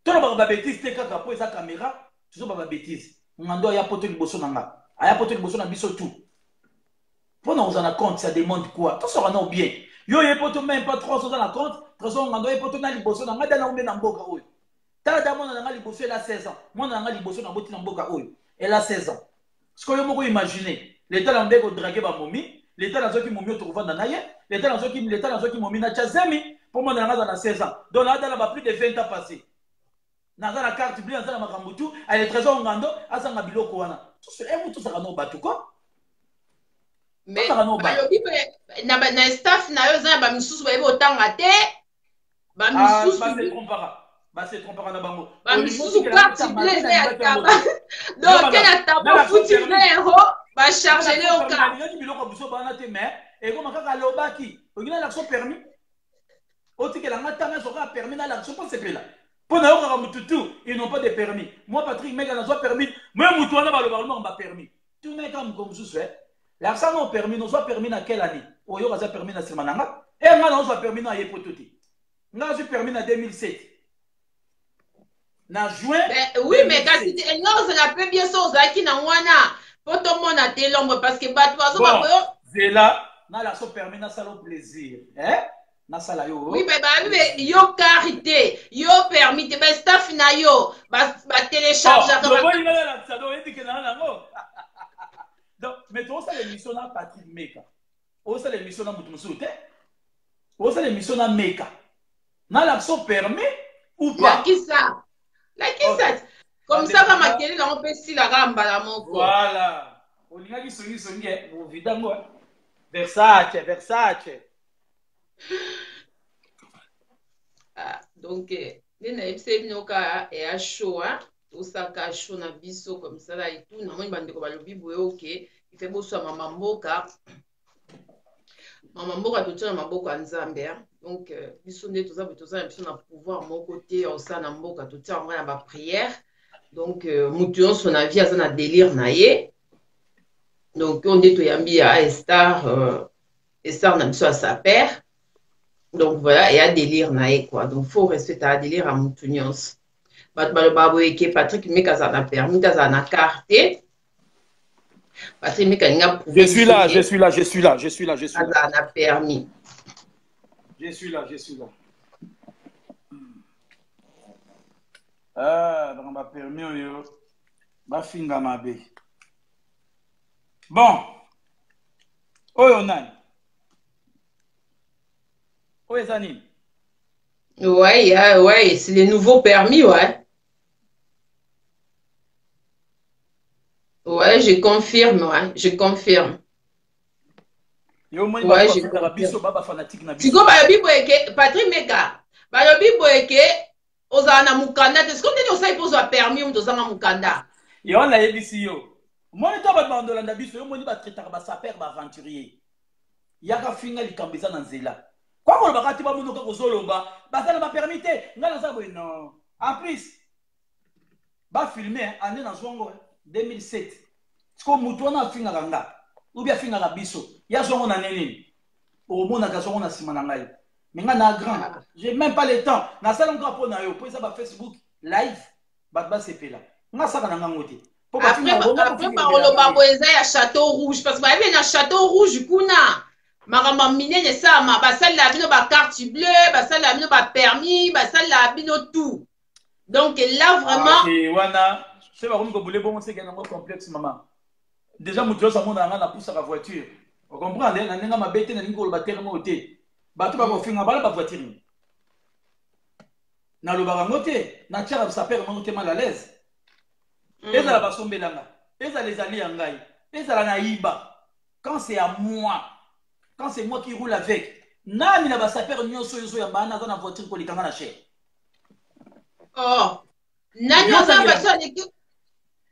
Tolobaka babétise te kaka mpo eza caméra, tozoba babétise. Ngando aya poto liboso na nga, aya poto liboso na biso tout. Mpo na kozala na compte, ça demande quoi? Tosoka nao bien. Yo ye poto même pas trois, oza na compte. Trésor Ngando ye poto na liboso na ngai, dana ombe na mboka oyo. Tala da mwana na ngai liboso, ela 16 ans. Mwana na ngai liboso naboti na mboka oyo, ela 16 ans. Sikoyo yo moko imagine, leta na ndeko drague bamomi, leta nazwaki momi oyo tokovanda na ye, leta nazwaki momi na tia zemi mpo mwana na ngai aza na 16 ans. Donc naadala ba plus de 20 ans passé, naza na carte bleue, naza na makambo tu. Ale Trésor Ngando azanga biloko wana. Emu tozaka no bato ko. Mais balobi mpe na staff na yo eza na bamisusu bayebi otanga te. Bamisusu base trompaka na bango. Bamisusu carte bleue eza ya taba, donc ke na taba ofuti 20 € bachargele yo carte. Biloko biso bana te, mais ekoma kaka alobaki olingi nalakisa permis, otikela nga ntanga soka permis, nalakisa mpo sepela mpo nayokaka mutu tu, ils n'ont pas de permis. Moi, Patrick Meka, nazwa permis. Moi mutu wana balobaka lobaka bapermis, tuna eka moko mosusu e lakisa no permis. Nozwa permis na quelle année? Oyoka aza permis na nsima na nga e nga nazwa permis no aye poto te. Nga nazwi permis na 2007 na juin. Oui, mais kasi elinga kozala mpe bien so ozalaki na wana mpo tomona te l'ombre, parce que bato bazoba boyo. Zela nalakisa permis, nasala plaisir, eh? Nasala yo. Oui, mais ba yo karité, yo permis te, ba staff na yo, ba ba télécharger oh, ba. Nga la tsado oyebi ke na nango. Donc, mais tosala émission na Patrick Meka. Osala émission na mutu mosusu te. Osala émission na Meka. Na l'action permis ou pas? Lakisa. Lakisa. Okay. Comme ça va makelele yango mpe esilaka mbala moko. Voilà. Olingaki songi songi bovida yango. Versace, Versace. Ah, donc nde nayebisa bino kaka eya show hein? Tosaka show na biso comme ça là et tout. Namoni bandeko balobi boye oke ife boswa mama mboka, mama mboka totia na maboko ya Nzambe hein? Donc biso nde toza boye, toza na biso na pouvoir moko te ya kosala na mboka, totia yango na baprière. Donc motu nyonso na vie aza na délire na ye. Donc oyo nde toyambi ya Star, Star na biso ya saper. Donc voilà, eya délire na ye quoi. Donc faut respecter ya délire ya motu nyonso. Bato balobaka boye ke Patrick Meka azala na permis te, azala na carte te. Patrick Meka alinga Je suis là, je suis là, je suis là, je suis là, je suis là. Azala na permis. Je suis là, je suis là. Ah, donc ba permis oyo bafinga mabe. Bon. Oyo nani? Oyo eza nini? Ouais, c'est les nouveaux permis, ouais. Ouais, je confirme, ouais, je confirme. Yo moni Ouais, je bafingaka biso ba bafanatique na biso. Sikoyo balobi boye ke Patrick Meka, balobi boye ke ozala na mokanda te. Sikoyo ndenge osali mpo ozwa permis, moto ozanga mokanda? Yo nayebisi yo, moni to bato bandolanda biso, yo moni batraitaka basaper, baaventurier. Yaka finga likambo eza na nzela kwa kolobaka te, bamono kaka ozoloba baza na bapermis te. Ngai naza boye non. En plus bafilme ane nazwango 2007. Sikoyo motu wana afingaka nga ubi afingaka biso, ye azwango na nini? Okomonaka azwango na nsima na ngai. Mais nga na grand, j'ai même pas le temps. Nasala ngo mpo na yo, mpo eza ba Facebook live, bato basepela. Nga asaka na ngango te. Mpo après bakoloba boye eza ya Château Rouge, parce que bayebi na Château Rouge kuna makambo ya minene esalama. Basalela bino bacarte bleu, basalela bino bapermis, basalela bino tout. Donc là vraiment Ah, te wana soki bakomi kobule bongo, seke nango complexe mama. Déjà moto nyonso amonaka nga napusaka voiture, ocomprendre na ndenge mabe te. Nalingi koloba terme oyo te, bato bakofinga bala bavoiture nini. Nalobaka yango te, natiaka saper moko te mal à l'aise. Ezala basombelanga, ezala ezali ya ngai, ezala nayiba, quand c'est à moi, quand c'est moi qui roule avec, nani na basaper nyonso oyo ozoyamba wana aza na voiture koleka nga na cher? Oh, nani oza bato aleki?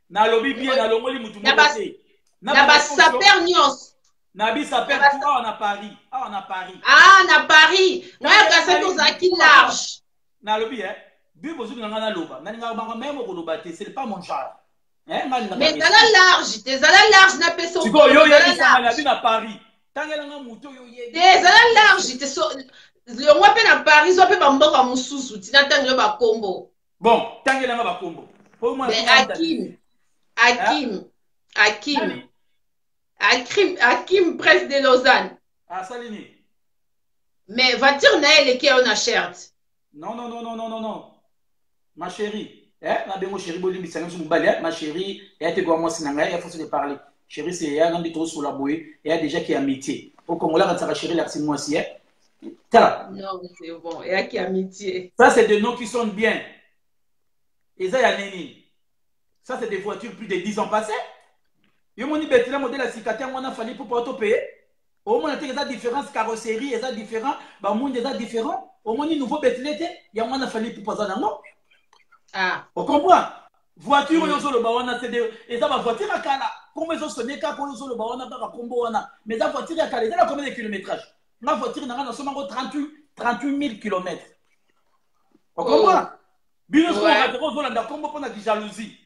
Nalobi bien, nalongoli mutu moko te. Na basaper nyonso. Na bisaper tout awa na Paris, awa na Paris. Ah, na Paris. Ngai akasaki ozalaki large. Nalobi e bi bozoki na ngai, naloba nalingaka banga meme koloba te, c'est pas mon genre. Eh, ngai nalingaka. Mais ezala large te, ezala large, napesa. Sikoyo yo oyebisanga na bi na Paris, tangelanga motu oyo oyebi. Te, ezala large te. So longwa mpe na Paris, zwa mpe bamboka mosusu, tina ntango yo bakombo. Bon, tangelanga bakombo. Mais Akim, Akim, Akim, Akim, Akim Presse de Lausanne. Asali nini? Mais voiture na ye eleki yo na cher. Non, non, non, non, non, non, non, ma chérie, eh, nabengo chérie, bolimbisanga biso mobali, eh, ma chérie eya te koya mwasi na ngai ya façon de parler. Chérie, c'est ya ngambi tosola boye, eya déjà ki amitié. O Congolais akatisaka chérie lakisi mwasi, eh. Tala. Non, c'est bon, eyaki amitié. Ça, c'est des noms qui sonnent bien. Eza ya nini? Ça, c'est des voitures plus de 10 ans passés. Yo moni betela modèle ya sika te, yango wana Fally mpo topaye. Omona te eza différence, carrosserie eza différent, bamunde eza différent. Omoni nouveau betele te, yango wana Fally Ipupa aza nango. Ah. Ocomprend? Voiture oyo ozoloba wana, eza bavoiture ya kala. Kombo ezosone kaka oyo ozoloba wana, kaka kombo wana, mais eza voiture ya kala. Eza na combien de kilométrage? Nga voiture na nga nasombango 38 000 kilomètres. Ocomprend? Bino soki ozolanda kombo mpona kijalousie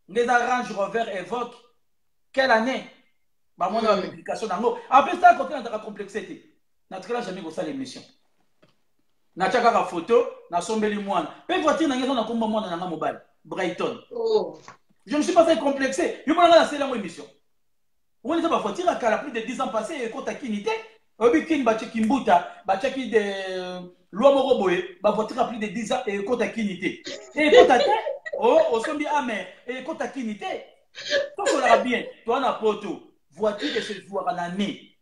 nde eza Range Rover Evoque quelle année, bamona bapublication nango. Apres ça, kote nazaka complexe te, natikala jamais kosala émission, natya kaka photo. Nasombeli mwana mpe voiture nange eza na komba mwana nanga mobali Brighton. Oh. Je ne suis pas un complexé. Yo mona nga naseli yango émission, omoni eza bavoiture ya kala, plus de 10 ans passé, ekota kini te. Oyebi kini batie kimbuta, batiaki de loi moko boye, ba voiture ya plus de 10 ans ekota kini te. Ekota te. Oh, osombi amer, ekota kini te. Tosolaka bien, toi na poto, voiture ese jouaka na année.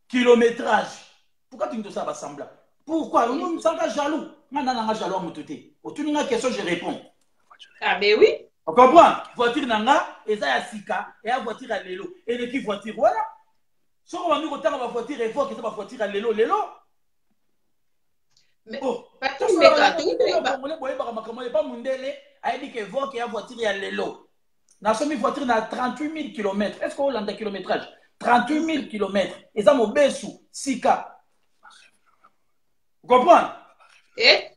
Kilométrage. Pourquoi tu nous ça semblant? Pourquoi? Nous sommes jaloux. Nga na nga jaloux moto te. Otuni nga question, je réponds. Ah ben oui. On comprend? Voiture na nga eza ya sika, eya voiture ya lelo. Eleki voiture wana. Soko bandi kotanga ba voiture Evoque, eza ba voiture ya lelo lelo. Oh, Congolais boyebaka makambo epa mundele ayebi ke Evoque ya voiture ya lelo. Nasomi voiture na 38 000 km. Est-ce que olanda kilométrage? 38 000 km. Eza mobesu sika. Comprendre? Eh?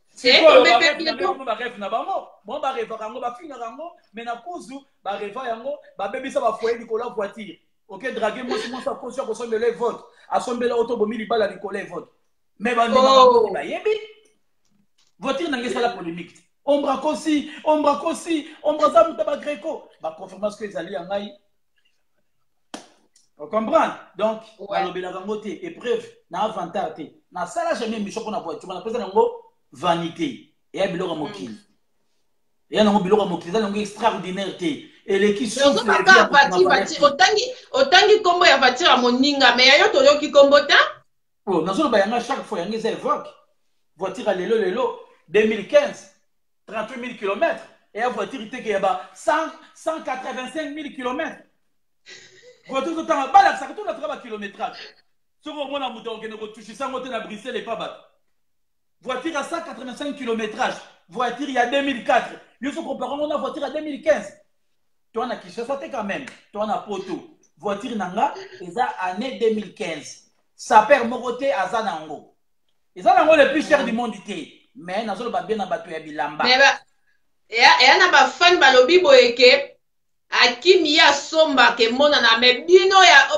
Barêve na bango, bon, barêvaka yango, bafingaka yango, mais na kuzu barêva yango, babebisa bafoyer likolo ya voiture. Ok, drague mwasi, mwasi akosi, akosombela Evoque, asombela oto bomi libala likolo ya Evoque, mais bandimaka bayebi voiture nange esala polémique te. Ombre akosi, ombre akosi, ombre aza moto ya bagreco, baconfirmation ezali ya ngai. Ocomprendre? Donc balobelaka yango te, épreuve na avantage te. Nasala jamais émission mpona voiture, napesa yango vanité. Eya biloko ya mokili, eya nango biloko ya mokili, eza nango extraordinaire te, eleki. Otangi nkombo ya voiture ya moninga, mais ya yo toyoki nkombo te. Oh, nazoloba yanga chaque fois, yango eza Evoque, voiture ya lelo lelo, 2015, 38 000 km. Eya voiture teke ya ba 185 000 km. Voiture totanga, balakisaka, tolakaka bakilométrage. Soki omona moto akokende kotushisa yango te na Bruxelles epa bato, voiture ya 185 kilométrage, voiture ya 2004, yo so compare yango na voiture ya 2015. To na Kinshasa te quand même, to na poto. Voiture na nga eza année 2015, sapeur moko te aza na yango, eza nango le plus cher du monde te, mais nazoloba bien na bato ya bilamba. Eya na bafani balobi boye ke Akimi ye asombaka emonana, mais bino ya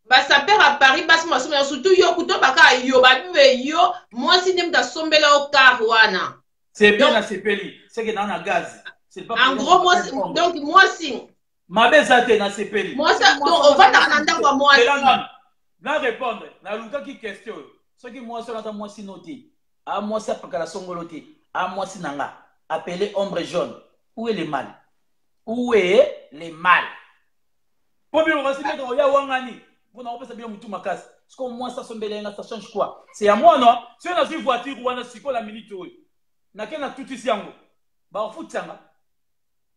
basapeur ya Paris, basi basombela, surtout yo kuto baka yo babibe, yo mwasi nde moto asombela yo car wana. C'est bien, nasepeli, c'est que na gaz. C'est pas en gros mwasi, donc mwasi. Mabe eza te, nasepeli. Mwasi, donc ovandaka na ndako ya mwasi. Na répondre, nalukaki question oyo. Soki mwasi wana aza mwasi no te, a mwasi apakala songolo te, a mwasi na nga appelé Ombre Jaune, où est le mal? Où est le mal? Po bino kasi meka oya wangani mpona kopesa bino mutu makasi. Siko mwasi asombeli nga, ça change quoi? C'est ya moi, non? Soki nazwi voiture wana sikoyo na minute oyo, nake natutisi yango, bafutisanga,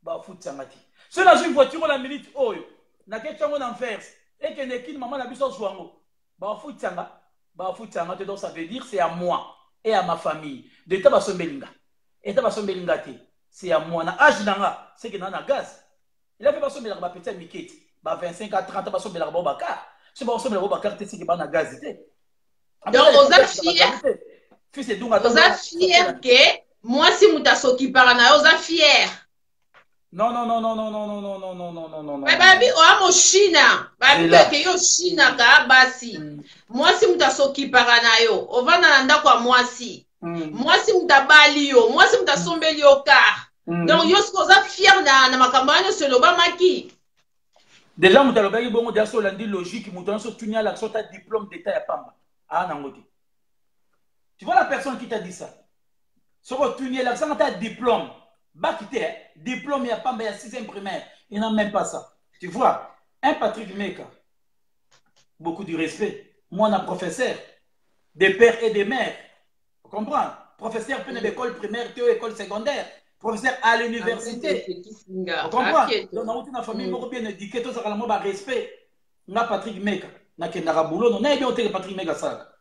bafutisanga te. Soki nazwi voiture oyo na minute oyo, nake tiango na inverse, ekende ekini, mama na biso azwa yango, bafutisanga, bafutisanga te. Donc ça veut dire c'est à moi et à ma famille. De ta basombeli nga, eta basombeli nga te, c'est à moi. Na âge na nga, c'est que na na gaz ela mpe basombelaka bapeti ya mike te, ba 25 à 30, basombelaka bao bacar. So basombelaka bao bacar te, seke bana gaz te. Donc oza fier? Fils edunga. Oza fier ke mwasi moto asokipaka na yo? Oza fier? Non, non, non, non, non, non, non, non, non, non, non, non, non. Babi oya moshina, babi ke yo oshinaka basi, mwasi moto asokipaka na yo, ovanda na ndako ya mwasi, mwasi moto abali yo, mwasi moto asombeli yo car. Donc yo soki oza fier na makambo wana nyonso elobamaki? Déjà moto alobaki bongo, déjà so olandi logique, moto nyonso otuni alakisa ota diplôme d'état ya pamba aa nango te. Tu vois la personne qui t'a dit ça, soki otuni elakisanga ata diplôme baki te, diplôme ya pamba ya 6e primaire, il n'a même pas ça. Tu vois un Patrick Meka, beaucoup du respect, moi na professeur des pères et des mères, comprends, professeur mpe na baécole primaire te, école secondaire, professeur à l'université, comprends? Donc nauti na famille moko bien éduqué, tozalaka na mwa barespect. Nga Patrick Meka nakendaka boulot, no nayebi oteke. Patrick Meka asalaka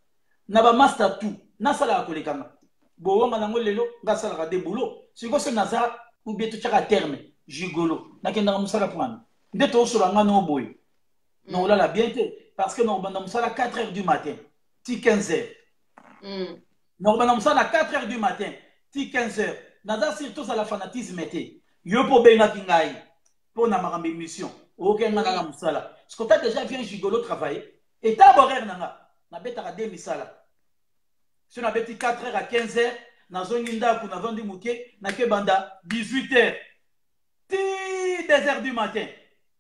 na bamaster tout, nasalaka kolekanga bowanga nango. Lelo nga asalaka de boulot. Sikoyo so naza ou bien totyaka terme gigolo, nakendaka mosala mpona nde tosola nga no boye, nakolala bien te, parce que nakobanda mosala 4 heures du matin ti 15 heures. Nakobanda mosala na 4 heures du matin ti 15 heures. Naza sur tozala fanatisme te. Yo mpo obengaki ngai mpo na makambo émission, oyoki nga nanga mosala. Siko ta déjà vient gigolo travailler eta horaire na nga, nabetaka de misala. So nabeti 4 heures à 15 heures, nazongi ndako, navandi moke, nake banda 18 heures ti 2 heures du matin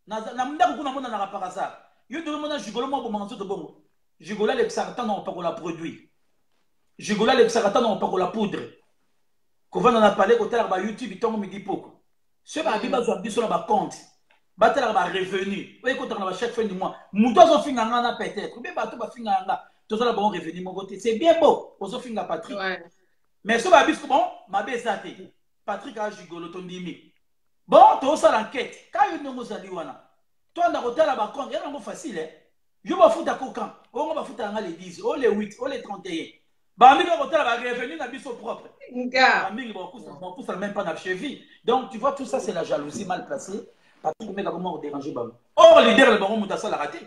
na ndako kuna. Monanaka par hasard yo tozomona gigolo mwa bomaka nzoto bongo. Gigolo alekisaka ntango na kopakola produit. Gigolo alekisaka ntango na kopakola poudre. Kovanda na palais, kotalaka ba YouTube ntongo, midi, poko. Soki babi bazwa biso na bacompte, batalaka barevenu oyo ekotaka na bachaque fin du mois. Moto azofinga nga na peut-être be bato bafingaka nga, tozala bango revenu moko te. C'est bien beau ozofinga Patrick, mais so babi bon, mabe eza te. Patrick a gigolo, tondimi. Bon, tozosala enquête ka yo ndenge ozali wana, toanda kotala bacompte ya yango facile, eh? Yo bafuta kokan ongo, bafuta yanga le 10 o le 8 o le 31. Bamingi bakotala barevenu na biso propre, bamingi bakopusa même pas na cheville. Donc tu vois, tout ça, c'est la jalousie mal placée. Patrick Meka, comment odéranger bango? Or leader na bango, moto asalaka te,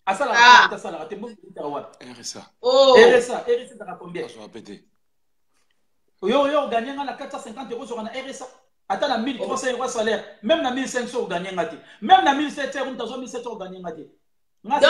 asalaka moto asalaka te. Mbongo wapi? RSA. RSA, RSA ezaka combien? Azwa pete. Oyo oganye nga na 450 euros, ozoka na RSA ata na 1300 euros salaire, même na 1500 oganye nga te, même na 1700 euros, moto azwa 1700 oganye nga te. Donc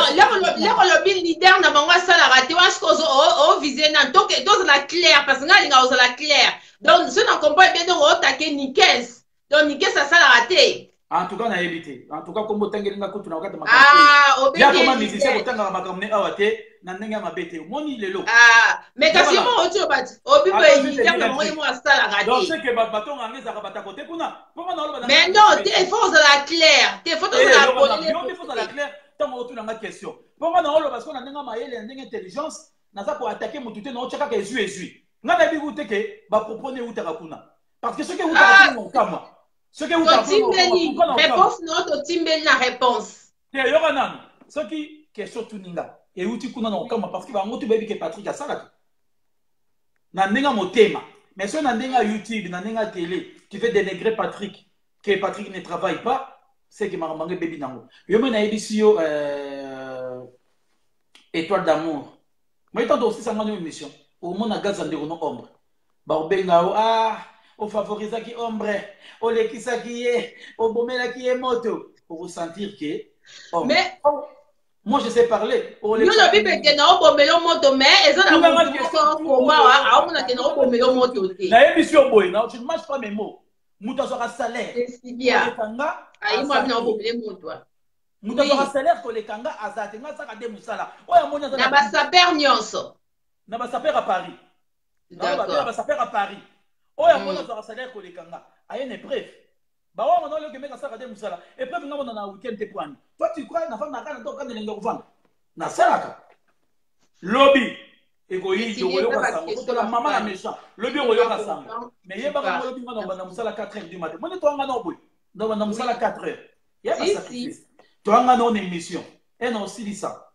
lero olobi leader na bango asalaka te, wana soki ovise nani? Tozala clair, parce que ngai alingaka ozala clair. Donc so na comprendre bien, donc otake Nikes, donc Nikes asalaka te? En tout cas nayebi te. En tout cas kombo otangeli nga kutu na wakati. Ah. Koma musicien, kotangaka makambo ne awa te na ndenge ya mabe te. Omoni lelo. Ah, mais kasi yo moko oti obati obi boye, leader na bango ye moko asalaka Donc te. c'est que bato batonga ezalaka batako te kuna mpo nga naoloba. Mais non te, il faut ozala clair te, faut tozala polele. Yo nde faut ozala clair ntango otunanga question, mpo nga naoloba siko na ndenge ya mayele, na ndenge intelligence. Naza koattaquer motu te, naotya kaka ezwi ezwi. Nga nayebi ku te ke bapropos ne eutaka kuna, parce que soki eutaka kuna, okamwa. Soki eutaka Totimbeli réponse no, totimbeli na réponse. Te, yoka nanu. Soki question tuninga euti kuna, na okamwa, parce que bango tu bayebi ke Patrick asalaka na ndenge ya motema. Mais soki na ndenge ya YouTube, na ndenge ya télé, tu veux dénigrer Patrick, que Patrick ne travaille pas, c'est que makambo yango ebebi nango. Yo moi nayebisi yo, étoile d'amour, moi tanto osisanga no émission, omona gaz ya ndeko no ombre, bakobenga yo: ah, ofavorisaki ombre, olekisaki ye, obomelaki ye moto. Okosentir ke Mais moi je sais parler. Yo lobi mpe na obomela moto, mais eza na motu moko koma aomona ke na obomela moto te. Nayebisi yo boye, je ne mâche pas mes mots. Moto azwaka salaire koleka nga, ayimwa na obomele moto. Moto azwaka salaire koleka nga aza te. Nga asaka nde mosala oyo amoni. Aza na basaper nyonso. Na basaper à Paris, na basaper à Paris oyo amoni azwaka salaire koleka nga, aye na épreuve. Bawango na olioke meka asaka te mosala, épreuve nga mona na weekend te. Poani toi tu crois nafandaka na tokanda elengi ya kovanda? Nasalaka. Lobi ekoyi, okoyoka sango. Totala mama na méchant, lobi okoyoka sango. Mais yebaka ngo, lobi nga na banda mosala 4 heures du matin. Moni toanga na boye, na banda mosala 4 heures ya basacrifice. Toanga na ona émission e na osilisa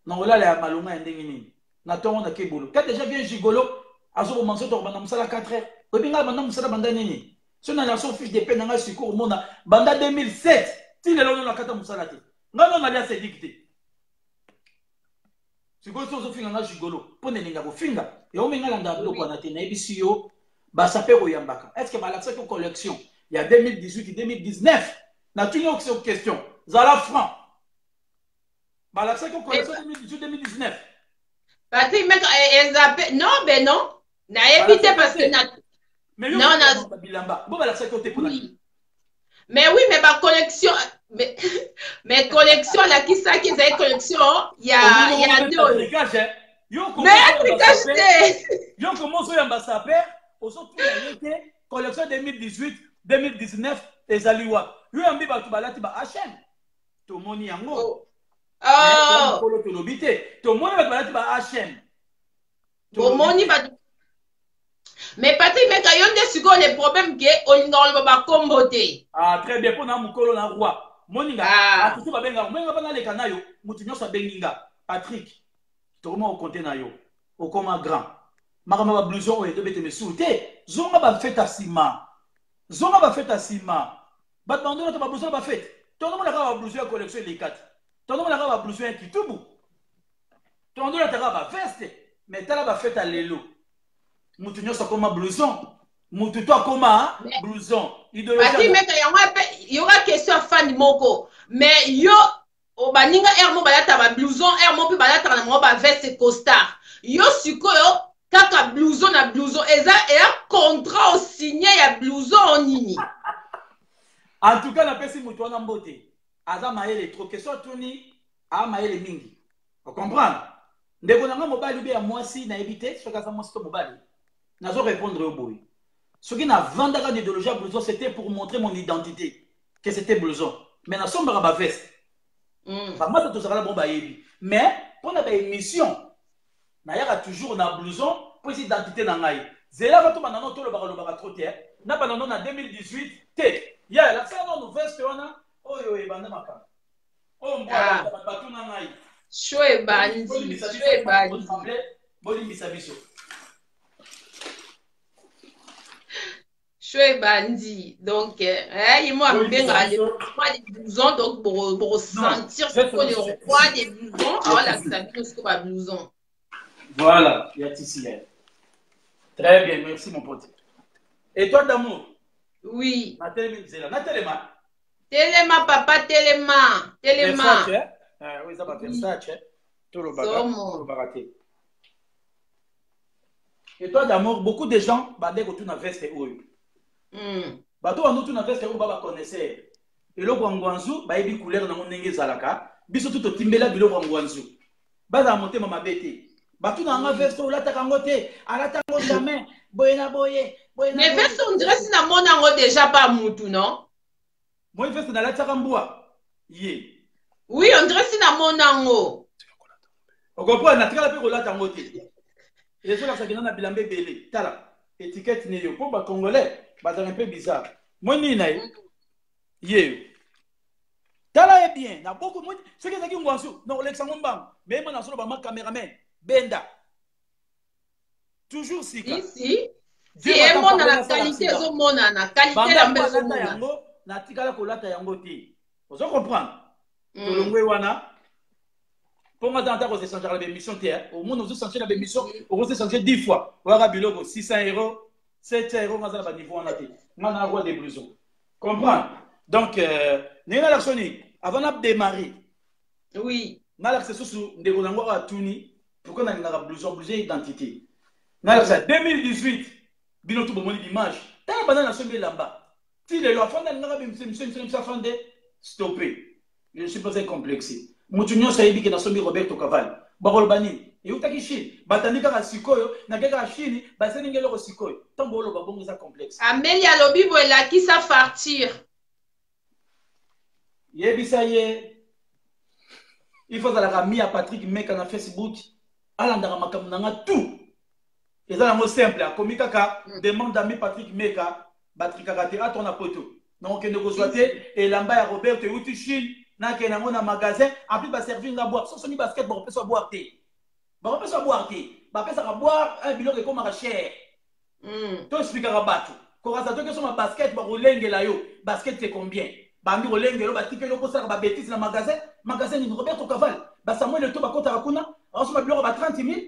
na olala ya malonga ya ndenge nini na ntongo na kebolo ka déjà bien. Gigolo azoboma nzoto, kobanda mosala 4 heures. Oyebi ngai banda mosala banda nini? So na so fiche de paie na ngai sikoyo, omona banda 2007 ti lelo, no nakata mosala te. Ngai no nalia sedik te. Sikoyo so ozofinga nga gigolo mpo na elinga kofinga yango, me ngai landa biloko wana te. Nayebisi yo, basape koyambaka. Est ce que balakisaki collection ya 2018, 2019? Natuni yo question, zala franc. Balakisaki collection 2018, 2019? Patrick Meka, eza pe non, ben non, nayebi te, parce que na Mais yo Non, na bilamba bo balakisaki yo te mpona Mais oui, mais bacollection, mais collection alakisaki ezali collection ya nde oyo. Mais tricage te. Yo komo ozoyamba saper, ozotuna ye te collection 2018, 2019 ezali wapi? Yo yambi bato balati ba HM, tomoni yango. Oh. Tolobi te tomoni bato balati ba HM. Bomoni bato. Mais Patrick Meka, yo nde sikoyo le problème ke olinga koloba bakombo te. Ah, très bien. Mpona mokolo na roi moninga, atutu babengaka moninga mpa naleka na yo. Motu nyonso abengi nga Patrick, tokoma kokonte na yo, okoma grand. Makambo ya bablouson oyo edobete misusu te. Zonga bafete ya nsima, zonga bafete ya nsima. Bato bandona to bablouson na bafete, tondomona kaka bablouson ya collection eleka te, tondomona kaka bablouson ya kitubu, tondona kaka baveste. Mais tala bafete ya lelo, mutu nyonso akoma blouson, mutu to akoma blouson. Idéologie. Meka yango mpe yoka question ya fani moko. Mais yo baninga aire mo balataka bablouson, aire mo mpe balataka na bango baveste costard. Yo sikoyo kaka blouson na blouson. Eza eya contrat osigne ya blouson nini? En tout cas napesi moto wana mbote, aza mayele trop. Question atuni, aa mayele mingi. Ocomprendre? Ndeko na nga mobali ube ya mwasi, nayebi te soki aza mwasi to mobali, nazo répondre yo boye: soki navandaka na idéologie ya blouson, c'était pour montrer mon identité, que c'était blouson. Mais nasombaka baveste. Bamasa tozalaka na bango bayebi. Mais mpona baémission, nayaka toujours na blouson mpo eza identité na ngai. Zelaka to banano, tolobaka lobaka trop te. Na banano na 2018 te, ya lakisaka nano veste wana oyo ebanda makambo oyo mbwa batuna ngai. Show ebandi, show ebandi. Bolimbisa biso. Show ebandi. Donc ye mo amibengaka le roi des blousons. Donc bokosentir sikoyo le roi des blousons aolakisa bino sikoyo bablouson. Voilà, ya tisi ya. Très bien, merci mon pote. Étoile d'amour. Oui. Natelemi, nzela natelema. Telema papa, telema, telema. Versace, eh, oyo eza ba Versace, tolobaka te. Étoile d'amour, beaucoup de gens bande kotuna veste oyo. Bato bandotuna veste oyo, ba baconnaisseur eloko ya ngwanzu bayebi couleur nango ndenge ezalaka. Biso tu totimbela biloko ya ngwanzu, bazala motema mabe te. Batuna yanga veste oyo, olataka yango te, alata yango jamais, boye na boye, boye na Mais veste, on dirait si namona yango déjà pa mutu, non? Moi veste nalatiaka mbwa ye. Oui, on dirait si namona yango. Okomprendre, natikala mpe kolata yango te. Ezolakisaki na bilamba ebele. Tala étiquette ne yo, mpo bacongolais bazalaka mpe bizarre. Moi nini na ye ye yo, tala ye bien na boko. Soki ezalaki ngwansu, na kolekisa yango mbangu. Mais ma nazoloba, ma cameraman benda toujours sika. Si si, emonana qualité, ezomonana qualité lamba, ezomonana. Yango natikala kolata yango te. Ozo comprendre? Tolongwe wana mpo nga ata kozechangeaka na bémission te. Omona ozochange na bémission, okozechange 10 fois, oyaka biloko 600 euro, 700 euro. Nga aza na baniveau wana te. Nga na roi des blousons, comprendre? Donc ndenge nalakisa nini avant na démarrer. Nalakisa susu ndeko nango oyo atuni pourquoi nalingaka blouson. Blouson identité. Nalakisa 2018, bino tu bomoni bimage. Tala, banda nasombi elamba ti lelo, afanda alingaka biso biso, afande stoppé. Je suis pas un complexe. Motu nyonso ayebi ke nasombi Roberto Cavalli. Bakoloba nini? Eutaki Chine, batandi kaka sikoyo, nake kaka Chine, baselingi eloko sikoyo. Ntango oloba bongo, eza complexe. Ameli alobi boye: elakisa fartir. Yebisa ye il faut azalaka ami ya Patrick Meka na Facebook, alandaka makambo na nga tout. Eza yango simple, akomi kaka demande d'ami Patrick Meka. Batrikaka te ato na poto. Nakokende kozwa te elamba ya Roberto euti Chine, nakende yango na magasin apui baservir nga boire. Sosoni basket, bakopesa boire te, bakopesa boire te. Bapesaka boire, biloko ekomaka cher. To expliquaka bato kokasa toki osoma basket, bakolengela yo basket c'est combien. Bambi kolengela yo, batikeli yo kosalaka babétise na magasin. Magasin nini? Roberto Cavalli, basamuel Eto bakotaka kuna, akosoma biloko ba 30 000.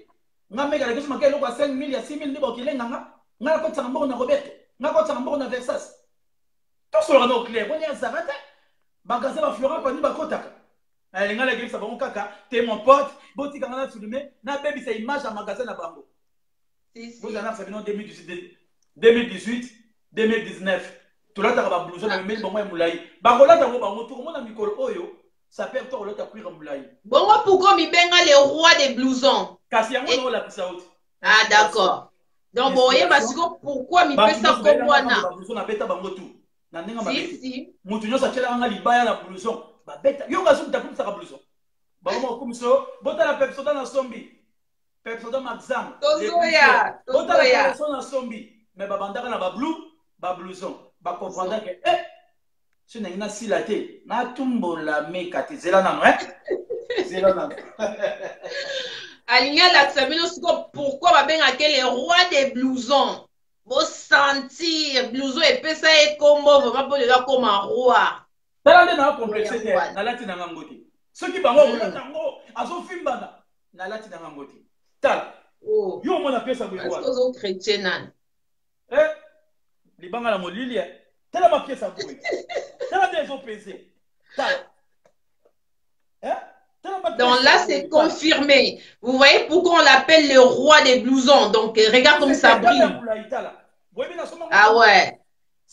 Nga meka nake somaka eloko ya 5 000, ya 6 000, nde bakokilenga nga. Nga nakotisaka mbongo na Roberto, nga kotisaka mbongo na Versace. Tosolaka na clair, wani azaka te magasin ba Florent Pani bakotaka. Alinga nakebisa bango kaka te: mon pote, botikanga na filme, nabebisa image ya magasin na bango. Bozala nakisa bino 2018, 2019 tolataka bablouson na memeli bango ya molai. Bakolata yango bango, tokomona mikolo oyo saper to kolata cuir ya molai. Bongo pourquoi mibenga le roi des blousons? Kasi yango naolakisa oti. Ah d'accord, donc boyeba siko pourquoi mipesa kombo wana. Bablouson nabeta bango tu na ndenge mabe. Motu nyonso atielaka nga libaya na blouson, babeta yo. Kasi moto akumisaka blouson, bango makokumiso. Botala Pepsoda na sombi, Pepsoda Maxam. Tozoya. Botala caleçon na sombi. Mais babandaka na bablu bablouson, bacomprendre ke eh, so ndenge nasila te, natumbola meka te. Zela nano, zela nano. Alingi alakisa bino siko pourquoi babengaka le roi des blousons. Bosentir blouson epesa ye kombo vraiment, mpo lelo akoma roi. Tala nde naa complexe te, nalati na ngango te. Soki bango akolata yango, azofimbana. Nalati na ngango te. Tala, yo omona pièce ya boye. Ozo chrétien nani? Eh, libanga na molili. Tala ma pièce ya boye, tala nde ezopese. Tala. Donc là, c'est confirmé. Vous voyez pourquoi on l'appelle le roi des blousons. Donc, regarde comme ça brille. Ah ouais.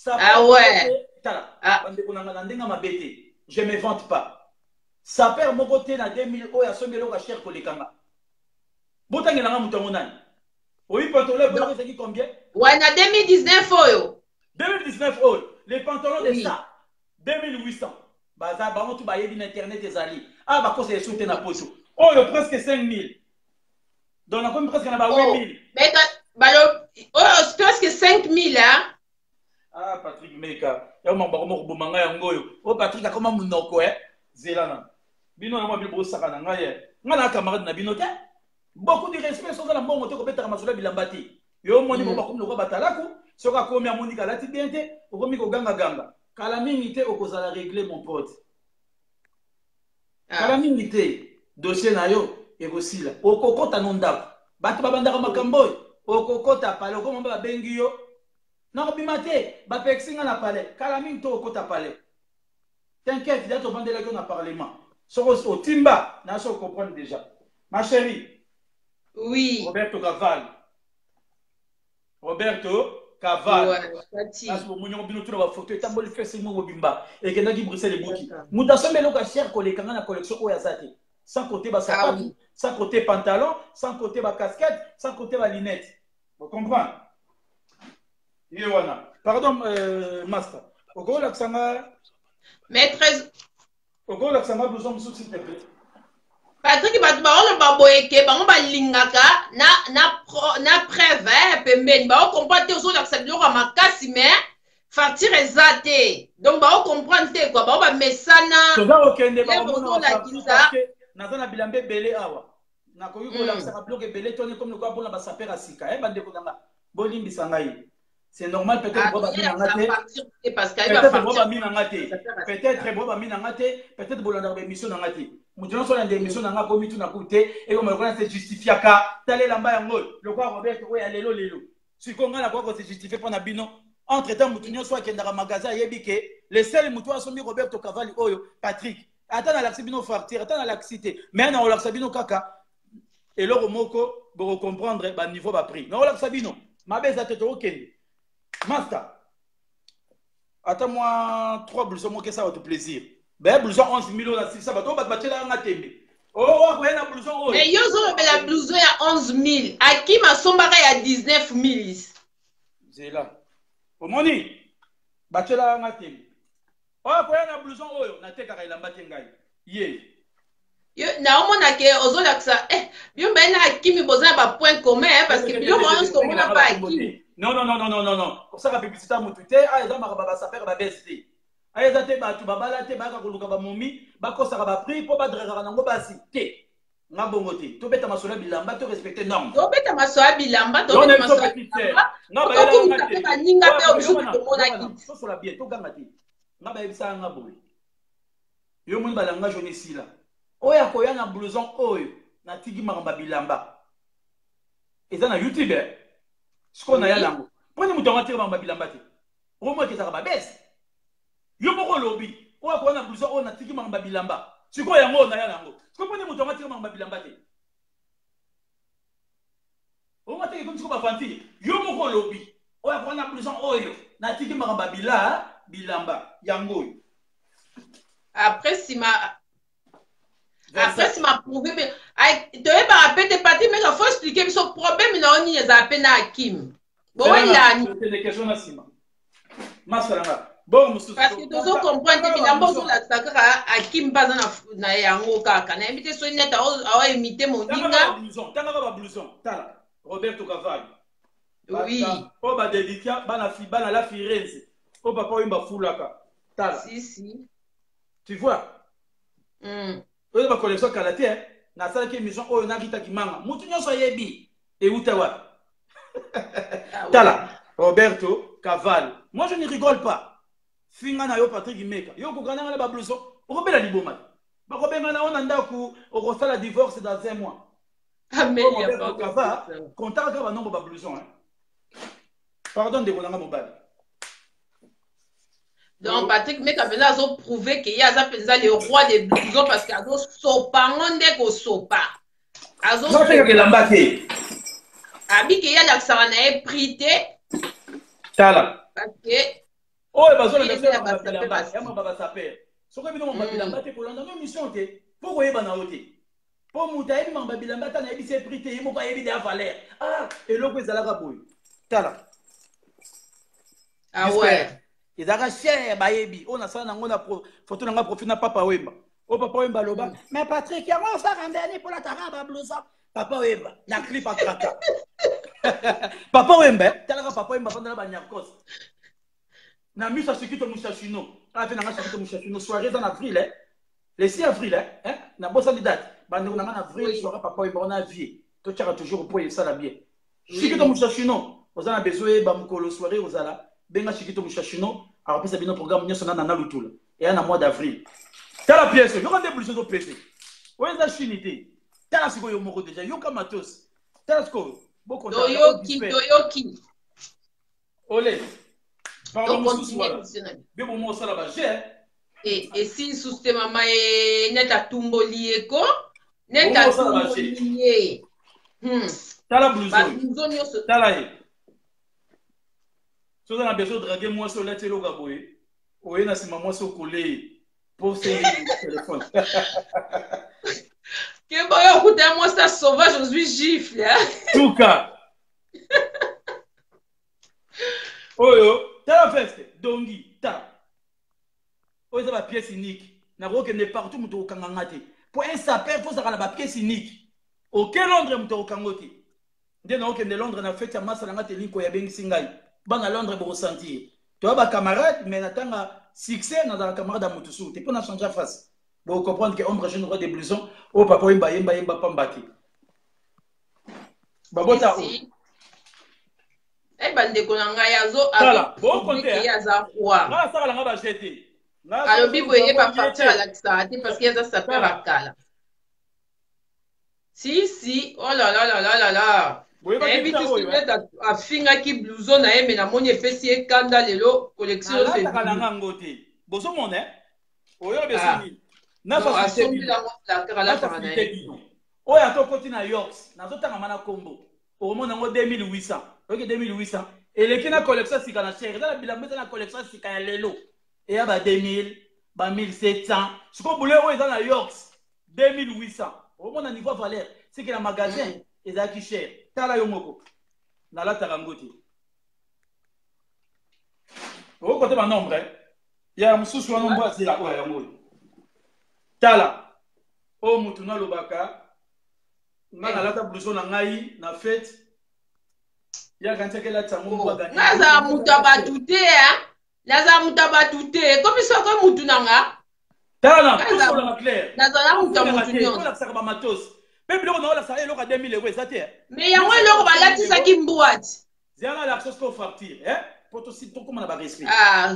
Ah ouais. Ah. Je ne me vante pas. Sapeur moko te na 2000 oyo asombi eloko ya cher koleka nga. Botangela nga moto yango nani? Oyi pantalon ya boloko ezalaki combien? Ouais, na 2019 oyo. 2019 oyo, les pantalons de ça 2800. Baza bango tu bayebi na internet ezali. Ah bakosa esu te na poto. Oyo presque 5000. Donc nakomi presque na ba 8000. Mais balo oyo presque 5000 hein. Ah Patrick Meka, ya mamba koma koboma ngai yango oyo. Oh Patrick akoma munoko eh. Zela na. Bino na mwa bosaka na ngai eh. Ngai na camarade na bino te. Beaucoup de respect soza na mbongo te kobetaka masolo ya bilamba te. Yo moni mm. bakomi lokola batalaku, soki akomi amoni kalati bien te, okomi koganga ganga. Kala mingi te okozala régler mon pote. Ah. Kala mingi te dossier na yo ekosila. Okokota no ndako. Bato babandaka makambo oyo. Okokota pale okoma babengi yo nakobima te bapekisi nga na palais kala mingi to okota palais t'inquiète ya tovandelaki yo na parlement soki otimba na so comprendre déjà ma chérie. Oui. Roberto Cavalli, Roberto Cavalli, kasi bomoni yango bino tuna bafoto etamboli fese mo mobimba ekendaki Bruxelles ebuki moto asombi eloko ya cher koleka nga na collection oyo aza te, sans côté basapatu, ah, sans côté pantalon, sans côté bacasquette, sans côté balinette. Vous comprenez? Ye wana. Pardon, master. Okolakisa nga. Maîtresse. Okolakisa nga blouson mosusu s'il te plaît. Patrick, bato baoloba boye ke bango balingaka na preuve eh, pembeni baocomprendre te. Ozolakisa biloko ya makasi mais facture eza te, donc baocomprendre te kua bao bamesana. Toza kokende ozolakisa. Naza na bilamba ebele awa, nakoki kolakisaka biloko ebele toni komi lokola mpona basapeur ya sika. E bandeko na nga, bolimbisa ngai, c'est normal. Peut-être bo bami na nga te, peut-être bo bami na nga te, peut-être bo bami na nga te, peut-être bolandaka baémission na nga te. Moto nyonso olanda émission na nga akomi tuna ku te, ekoma lokola se justifiaka. Tala elamba yango lokola Robert oyo ya lelo lelo. Sikoyo ngai nakoka kose justifie mpo na bino. Entre temps moto nyonso akendaka magasin ayebi ke le seul moto oyo asombi Roberto Cavalli oyo Patrick. Ata nalakisi bino facture, ata nalakisi te, mais nakolakisa bino kaka eloko moko, bokocomprendre baniveau baprix. Nakolakisa bino mabe eza te. Tokokende master, ata mwa 3 blouson moko esala bato plaisir. Baya blouson 11 000 oyo nasilisa bato oyo bato batielaka nga tembe oyo akoya na blouson oyo. Mais yo ozolobela blouson ya 11 000, Akim asombaka ya 19 000. Zela, omoni batielaka nga tembe oyo akoya na blouson oyo. Natekaka elamba te ngai ye. Naomona ke ozolakisa eh, bino baye na Akimi boza na bapoint commun eh, parce que biloko wana nyonso tomona pa Akimi. Non, non, non, non, non, non, kosaka publicité ya motu te. Aya eza makambo basapere babese te. Aya eza te bato babala te, bayaka koluka bamomi, bakosaka baprix mpo badrekaka nango basi te. Nga bongo te. Tobeta masolo ya bilamba, to respecte norme. Tobeta masolo ya bilamba, tobeta masolo ya bilamba, tokumisa mpe baninga mpe oyo biso tomonaki. Tosola bien, toganga te. Nga bayebisaka nga boye, yo moni balangage ono esila. Oyo akoya na blouson oyo natiki makambo ya bilamba eza na YouTube eh. Sikoyo naya nango mponi moto yango atika makambo ya bilamba te, okomona ezalaka babese. Yo moko olobi oyo akoya na blouson oyo natiki makambo ya bilamba. Sikoyo yango oyo naya nango sikoyo mponi moto yango atika makambo ya bilamba te, okomona teke ekomi sikoyo baventure. Yo moko olobi oyo akoya na blouson oyo natiki makambo ya bilamba yango oyo. Après nsima prouve mpe toyebaka mpe te. Patrik Meka, faut expliquer biso problème na yo nini ezala mpe na Akim bowelani. Question na nsima masalanga bongo mosusu. Parce que tozo comprendre te bilamba ozolakisa kaka Akim mpe aza na yango kaka. Nayebi te soki neti aoimite moninga. Tangaka bablouson, tala Roberto Cavalli. Oui. Oyo badedikia bana bana la Firenze oyo papa oyo bafulaka, tala. Si si. Tu vois? Oyo bacollection kala te. Nasalaki émission oyo nakitaki manga, motu nyonso ayebi euta wapi. Tala Roberto Cavalli. Moi je ne rigole pas. Finga na yo Patrick Meka, yo okokana nga na bablouson, okobela liboma, bakobenga na yo na ndako, okosala divorce dans un mois. Roberto Cavalli, kontaka kaka banombre bablouson. Pardon ndeko nanga mobali. Donc Patrick Meka mpenza azoprouve ke ye aza mpenza le roi des blousons, parce que azosopa ngo nde kosopa. Azotekaka elamba te. Abike ye alakisaka na ye prix te. Tala. Parce que oyo bazolanda, yamaba basaper. Soki bino mamba bilamba te, kolanda no émission te, mpo koyeba na yo te, mpo moto ayebi mamba bilamba ata nayebi se prix te, ye moko ayebi deya valeur. Ah, eloko ezalaka boye, tala. Ah ouais. Ezalaka cher, bayebi oyo nasala nango na photo nanga profil na Papa Wemba. Oyo Papa Wemba aloba, mais Patrick, yango osaka ndeni mpo lataka bablouson. Papa Wemba na clip akraka Papa Wemba, talaka Papa Wemba fandala banyarkos na miso ya Sikito Mushashino ave nanga Sikito Mushashino. Soirée eza na avril, eh? Le 6 avril, eh? Nabosani date, bandeko nanga, na avril. Oui. Soirée Papa Wemba wana, vie totiaka toujours po esala bien. Sikito Mushashino, oza na besoin oyeba mokolo soirée ozala, benga Sikito Mushashino, akopesa bino programme nyonso na Nana Lutula, eya na mois d'avril. Tala pièce, yoka nde bluso ezopese. Oyo eza Chine te. Tala sikoyo moko deja, yoka matos. Tala sikoyo. Toyoki, toyoki. Ole pardon, mosusu wana be bomo osala baje. Esi lisusu te, mama ye neti atumboli ye ko, neti atumboli ye. Tala blouson nyonso, tala ye. Soza na besoin drague mwasi, olati eloko ya boye, oye na nsima mwasi, okole ye po telefone. Keba oyo okuta ya mwasi ya sauvage, ozwi gifle. Tuka oyo, tala veste dongi, tala oyo eza bapièce unique. Nakokende partout, moto okokanga nga te, po un sapeur fo ozalaka na bapièce unique. Oke Londres, moto akokango te. Nde naokende Londres na fete ya masa na nga te, linko yabengisi ngai. Bana Londres bokosentir, toya bacamarade, mais na ntanga succès nazala camarade ya motu suku te, mpo na change face. Bocomprendre ke Ombre Jeune Roi de Blouson oyo Papa Oyemba yemba yemba pamba te, babota oyo. E bandeko na ngai, azo aza roi. Asalaka nga baje te. Alobi boye, ye bafacture alakisaka te parce que aza sapeur akala. Si si, oh là là là là là là, nayebi te soki neti afingaki blouson na ye, me namoni epesi ye kanda lelo collection. Alataka nanga yango te, bozomona oyo beso nini. Asombi yango placard, alataka na ye. Oyo ata okoti na Yorks, nazotangama na nkombo, okomona yango 2800. Oyoki 2800 eleki na collection sika na cher. Eza na bilamba, eza na collection sika ya lelo, eya ba 2000, ba 1700. Sikoyo bule oyo eza na Yorks 2800, okomona niveau valeur siki na magasin ezalaki cher. Tala yo moko, nalataka yango te. Okote banombre ya mosusu wana, mbo azela oyo yango oyo. Tala oyo, mutu nalobaka nga nalata blouson na ngai na fete, yaka ntiaki elati yango. Mbo nazala moto ya bato te, nazala moto ya bato te, ekomi soko mutu na nga. Tala, tosolaka clair. Nazala moto ya motu nyonso. Olakisaka bamatos mpe biloko na olakisaka eloko ya 2000 euro eza te. Mais yango eloko balatisaki mbwati. Zela alakisa sikoyo facture po tokóma na barespect.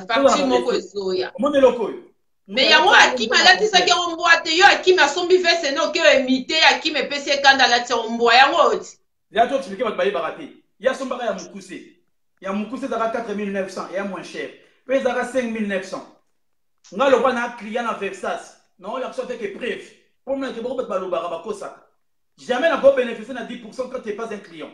Facture moko ezoya. Omoni eloko oyo. Mais yango Akimi alatisaki yango mbwa te. Yo Akimi asombi veste na oke emite Akimi, epesi ekanda, alati yango mbwa yango oyo ti. Ya to explique, bato bayebaka te. Ye asombaka ya mokuse. Ya mokuse ezalaka 4900, ya moins cher mpe ezalaka 5900. Nga lokola na client na Versas, naolakisa te ke preuve mpo monake boko bato balobaka bakosaka. Jamais nakobénéficie na 10 quand tu pas un client.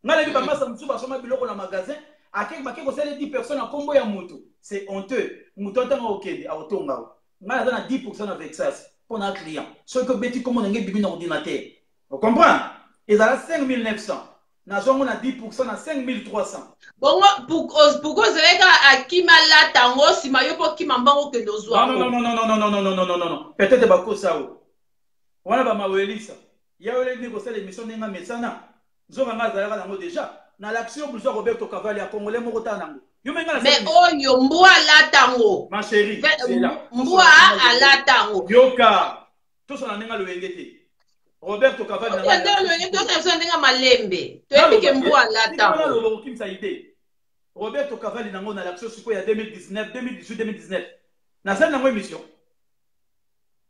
Nga nayebi bamasa mosusu basomba biloko na magasin, ake bake kosala 10 personnes na nkombo ya motu, c'est honteux. Moto atanga okende akotonga o. Ngai naza na 10 na Vexas mpo na client. Soki obeti nkombo na ngai, ebimi na ordinateur, ocomprendre, ezala 5900, nazwango na 10 na 5300. Bongo pourquoi ozalaki kaka Akimi alata yango, nsima yo mpo okima mbango okende ozwa? Non, non, non, non, non, non, non, non, non, non, peut-être bakosa o wana bamawelisa ya oyo nde kosala émission ndenge amesana. Nzoka nga azalaka nango déjà na l'action blusa Roberto Cavalli ya congolais moko. Tala nango yo menga. Mais oyo mbwa alata yango. Ma chérie. Mbwa alata yango. Yoka, tosala ndenge aloyenge te, Roberto Cavalli. Loyenge tosala biso ndenge malembe, toyebi ke mbwa alata yango. Naloba kokimisa idée. Roberto Cavalli nango na l'action sikoyo ya 2019, 2018, 2019, nasali nango émission.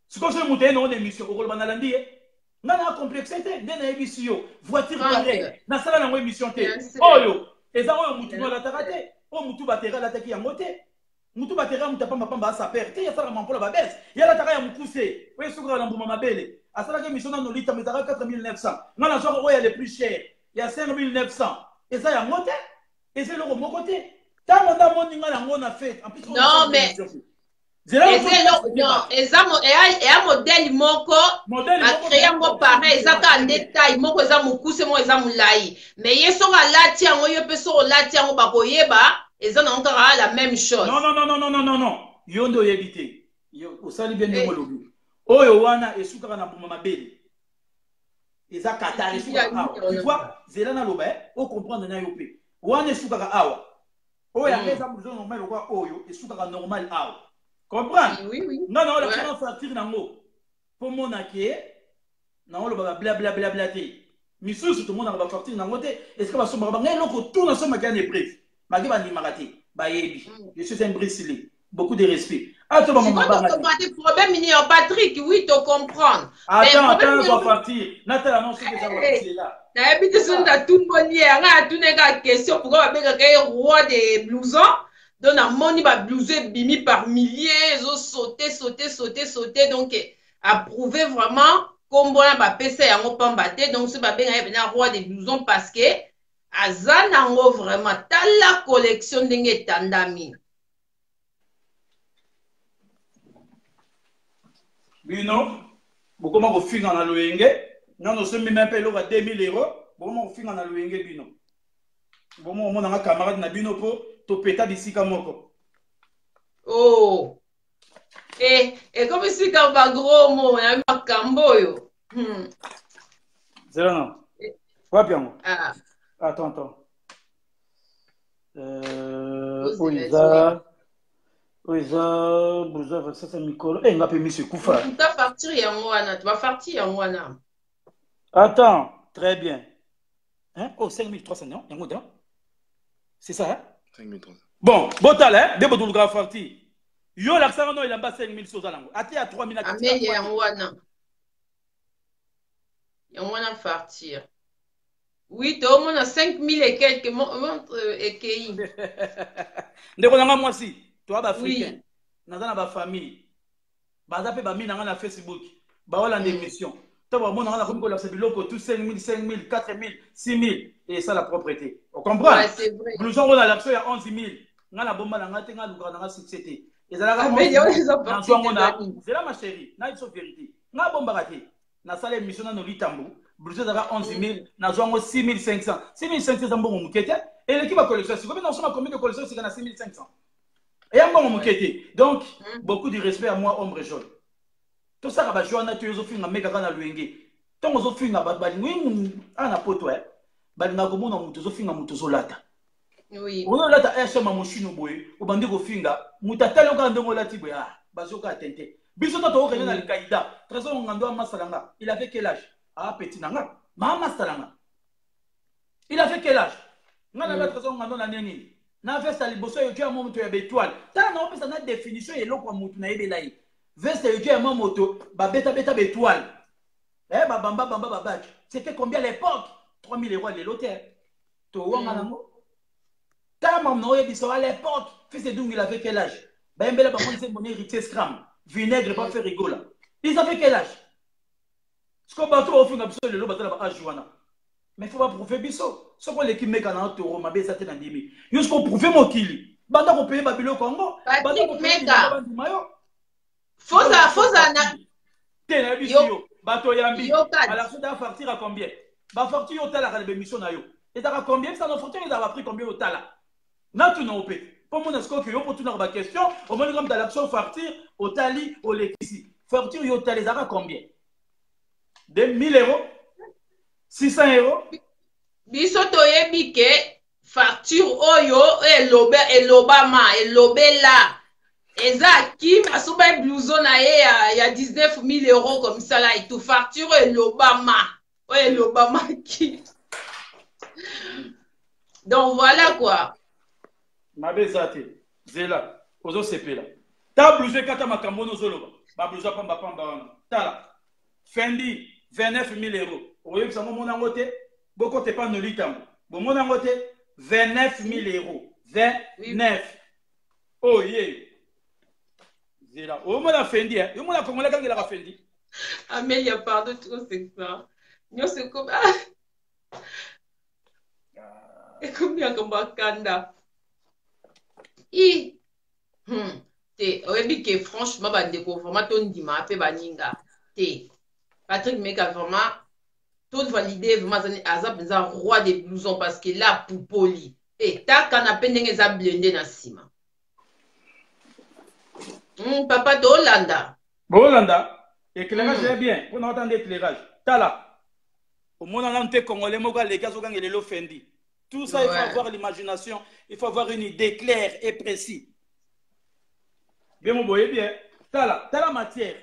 Sikoyo soki moto aye nango na émission, okoloba nalandi ye. Nga na complexe te, nde nayebisi yo. Voiture pareil, nasala nango émission te. Oyo eza oyo mutu no alataka te, oyo mutu bateri alataki yango te. Mutu bateri ya mutu apambapamba asaper te, asalaka mampola babese. Ye alataka ya mokuse oyo esukaka na mbuma mabele. Asalaka émission nano litamo, ezalaka 4900. Nga nazwaka oyo ya le plus cher ya 5900. Eza yango te, eza eloko moko te. Ntango ndamoni nga nango na fete en plus. Non, mais Eza modèle moko bacrée yango pareil, eza kaka nde taille moko eza mokuse, moko eza molai. Mais ye soki alati yango, yo mpe soki olati yango, bakoyeba eza nango kaka la même chose. Non, non, non, non, non, non, non, yo nde oyebi te. Osali bien ndenge olobi. Oyo wana esukaka na mbuma mabele, eza Qatar, esukaka awa, tu vois. Zela naloba, ocomprendre na yo mpe. Wana esukaka awa. Oyo yango eza blouson normal lokola oyo, esukaka normal awa, comprendre? Nga na olakisa na facture nango mpo mona ke naoloba ba bla bla bla bla te. Misusu tomonaka bafacture nango te. Esika basombaka bangai eloko tu nasombaki ya na épreuve bake bandimaka te, bayebi. Je suis un brisili, beaucoup de respect. Ato problème ni Patrick, oui, to comprendre. Attends, attends, nazwa facture, natala non soki eza wapisela. Nayebi te soki natumboli ye yanga, atunaka question pourquoi babengaka ye roi des blousons. Donc namoni bablouson ebimi par milliers, ezosaute, saute, saute, saute. Donc approuvé vraiment, nkombo wana bapesa yango pamba te. Donc soki babengaka ye mpenza roi des blousons, parce que aza nango vraiment. Tala collection ndenge etandami. Bino bokoma kofinga na loyenge. Nano osombi me mpe eloko ya 2000 euro, bokoma kofinga na loyenge. Bino bomo omonanga camarade na bino mpo topeta bisika moko. Oh, eh, ekomi sika bagros mo na makambo oyo. Zela na wapi yango? Ah. Attends, attends. Oyo eza, oyo eza boza vasasa mikolo e nga mpe miso ekufa. Ta facture yango wana, bafacture yango wana. Attends, très bien, hein? Oh, 5300, non, yango te, c'est ça, hein? 5300. Bon, botala nde botolukaka facture. Yo olakisaka no elamba 5000, so oza nango ate ya 3000. Ameli yango wana, yango wana facture. Oui, toomona 5000 et quelque montre ekei. Ndeko na nga mwasi, toa baafricain, naza na bafamille, baza mpe bami na nga na Facebook, baolanda émission. To bamona nga nakomi kolakisa biloko tout 5000, 5000, 4000, 6000, esala propre te, ocomprendre? Blouson oyo nalakisa ya 11 000, nga na bomba na nga te, nga alukaka na nga succès te. Ezalaka nazwango na zela, ma chérie, na biso vérité, nga abombaka te. Nasala émission nano litambo, blouson ezalaka 11 000, nazwa yango 6500. 6500 eza mbongo moke te, eleki bacollection sikoyo. Mpe nasoma combien de collection sika na 6500? Eya mbongo moke te. Donc beaucoup de respect à moi, ombre jaune. Tosaka bajeu wana te. Ozofinga me kaka na lwenge. Ntango ozofinga bato balingi awa na poto, balingaka komona moto ozofinga, moto ozolata. Oyo olata hm moshino boye, obandi kofinga moto, atali okaka ndenge olati boye. Ah, bazoka tente biso to tokokende na likaida. Trésor Ngando amasala nga, il avait quel âge? Ah, petit na nga, ma amasala nga, il avait quel âge? Nga na Trésor Ngando na nini na veste ya liboso yoki ya mwa moto ya baétoile. Tala, na opesa na définition ya eloko ya motu nayebela ye. Veste yoki ya mwa moto babetabeta baétoile, eh, babamba bamba babaki. C'était combien à l'époque? 3000 euros. Lelo te, towanga nango. Tala mamu na oyebisa, à l'époque fils Edungu, il avait quel âge? Bayembela bango nzembo na Héritier Scram, vinaigre pas fait rigola. Ils avaient quel âge? Siko bato baofinga biso lelo baza na baage wana, mais faut baprouve biso. Soki oleki meka na toro mabe eza te na ndimi yo. Soki oprouve mokili, banda kopeye babiloko yango, banda kopeye bandima yo. Foza na Te, nayebisi yo, bato oyambi alakisi da facture ya combien? Bafacture yo otalaka na bémission na yo ezalaka combien? Bisa na facture ezalaka baprix combien? Otala natuna yo mpe mpo mona sikoyo ke yo mpo otunaka baquestion. Omoni comme talakisi yo facture, otali, olekisi facture yo otali ezalaka combien? De 1000 euros, 600 euros. Biso toyebi ke facture oyo elobe, elobama, elobela eza Kim asomba blouson na ye ya 19 000 euros comme ça là et tout. Facture oyo elobama, oyo elobamaki. Donc voilà quoi. Mabe eza te. Zela, ozosepela ta blouson ekata makambo wana ozoloba, bablouson pambapamba wana. Tala Fendi, 29 000 euros. Oyebisa ngo omona yango te. Bokota epa nolitambo, bomona yango te. 29 000 euros, 29. Oyo ye, zela, omona Fendi, omona Congolais kangelaka Fendi. Amelia, pardon, trop c'est ça nyonso ekomi, ekomi makambo ya kanda i. Te, oyebi ke franchement bandeko vraiment tondima mpe baninga te. Patrick Meka vraiment to valide vraiment aza mpenza roi des blousons parce que là pupoli e takana mpe ndenge eza blende na nsima. Papa tolanda. Bolanda éclairage ya bien mpona otanda éclairage. Tala, omona nanu te Congolais moko aleki azokanga lelo Fendi. Tout ça, il faut avoir l'imagination, il faut avoir une idée claire et précise. Bien mo boye bien. Tala, tala matière.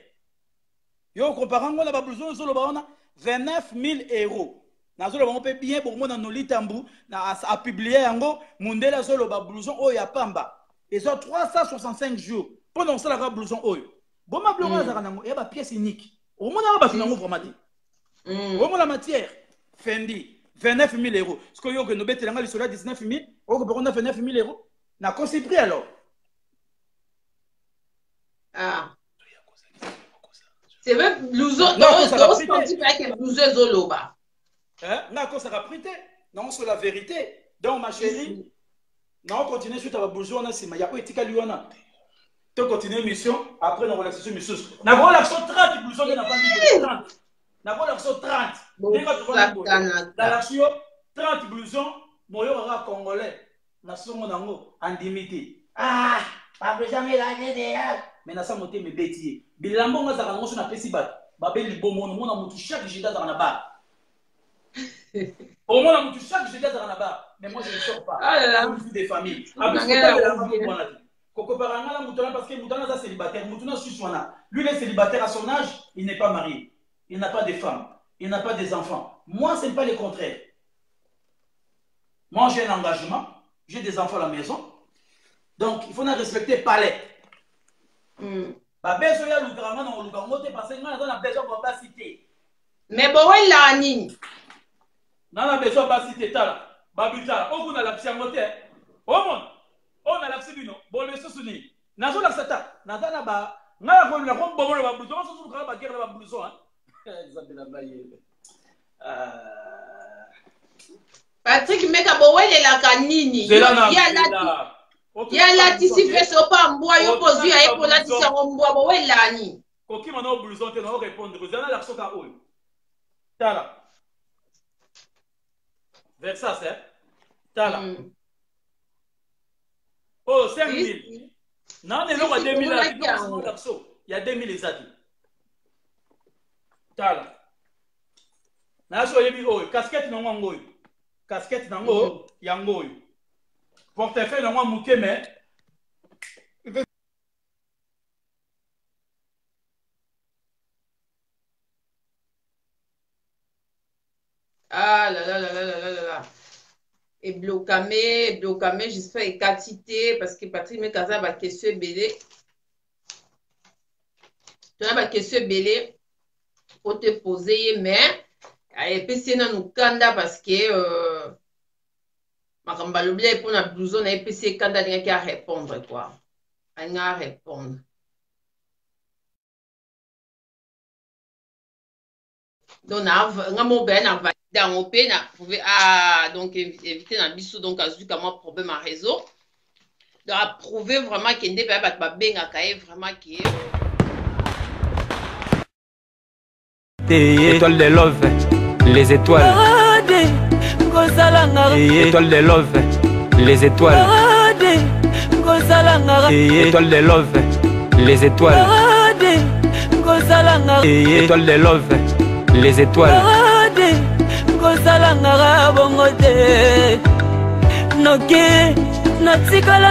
Yo compare ngo na ba blouson ezoloba wana 29 000 euros. Nazoloba ngo mpe bien, bokomona Noli Tambu na apublie yango. Mundele azoloba blouson oyo ya pamba eza 365 jours mpo na kosalaka blouson oyo. Boma biloko azalaka nango eya bapièce unique, omonaka bato nango vraiment te. Omona matière Fendi 29 000 euros. Soki oyo okende obetelanga lisolo ya 19 000, okopeka na 29 000 euros, nakosi prix alors. Ah. C'est vrai, blouson, tosenti mpe blouson ezoloba. Nga akosaka prix te, nango sur la vérité. Donc ma chérie, nao continue suite ya bablouson wana nsima ya oyo etikali wana, to continue mission après na relaxation misusu. Nakolakisa 30 blouson nde navandi 30, nakolakisa 30 ndenge tovandi boye, nalakisi yo 30 blouson. Moyo kaka Congolais na songo nango andimi te. Ah, bablouson ezalaki, mais nasa motema ebeti ye. Bilamba ngo azalaka nango so napesi bato babe libomo. Omona motu chaque jeudi azalaka na bar, omona motu chaque jeudi azalaka na bar, mais moi je ne sors pas. Ah là là. Une vie de famille kokopara nga na moto wana, parce que moto wana aza célibataire. Motu na susu wana, lui il est célibataire à son âge, il n'est pas marié, il n'a pas de femme, il n'a pas des enfants. Moi, ce n'est pas le contraire. Moi, j'ai un engagement, j'ai des enfants à la maison, donc il faut na respecter palais. Babeso ya lukaka nga na koluka yango te, parce que nga naza na besoin kwa basi te. Mais bowelaka nini? Nga na besoin basi te. Tala babitala oyo kuna, nalakisi yango te. Omona oyo nalakisi bino bolo lisusu nini nazolakisa ta. Naza na ba nga nakolula kombomona bablouson basusu lukaka baguerre na bablouson. Nzambe na ngai ye. Patrick Meka, bowelelaka nini? Zela na Ye alati nzela. ye alatisi veste opa mbwa, yo mpo ozwi ya ye mpo olatisi yango mbwa. Bowelelaka nini? Kokima na blouson te, na orépondre. Ozala nalakisa oka oyo. Tala Versace, eh? Tala oyo 5000 nana eloko ya 2000 omonaki yango. Alakisa ya 2000 eza te. Tala nayasi, oyebi oyo casquette nango, yango oyo casquette nango, yango oyo portefeuille nango ya moke, mais Ah là là là là là là là là, eblokame, eblokame. J'espère ekati te, parce que Patrick Meka aza baquestion ebele, toza baquestion ebele po te pose ye, mais epesi ye nanu kanda parce que makambo balobi ye mpona blouson na ye epesi ye kanda. Alingaki arépondre quoi, alingi arépondre. Donc nga moko mpenza na valide yango mpe na prouve. Ah, donc invité na biso, donc azwi ka mwa problème ya réseau. Donc approuve vraiment ke nde mpenza bato babengaka ye vraiment ke Étoile de love, les étoiles. Étoile de love, les étoiles. Étoile de love, les étoiles. Étoile de love, les étoiles. Kosalangaka bongo te, noki natikala.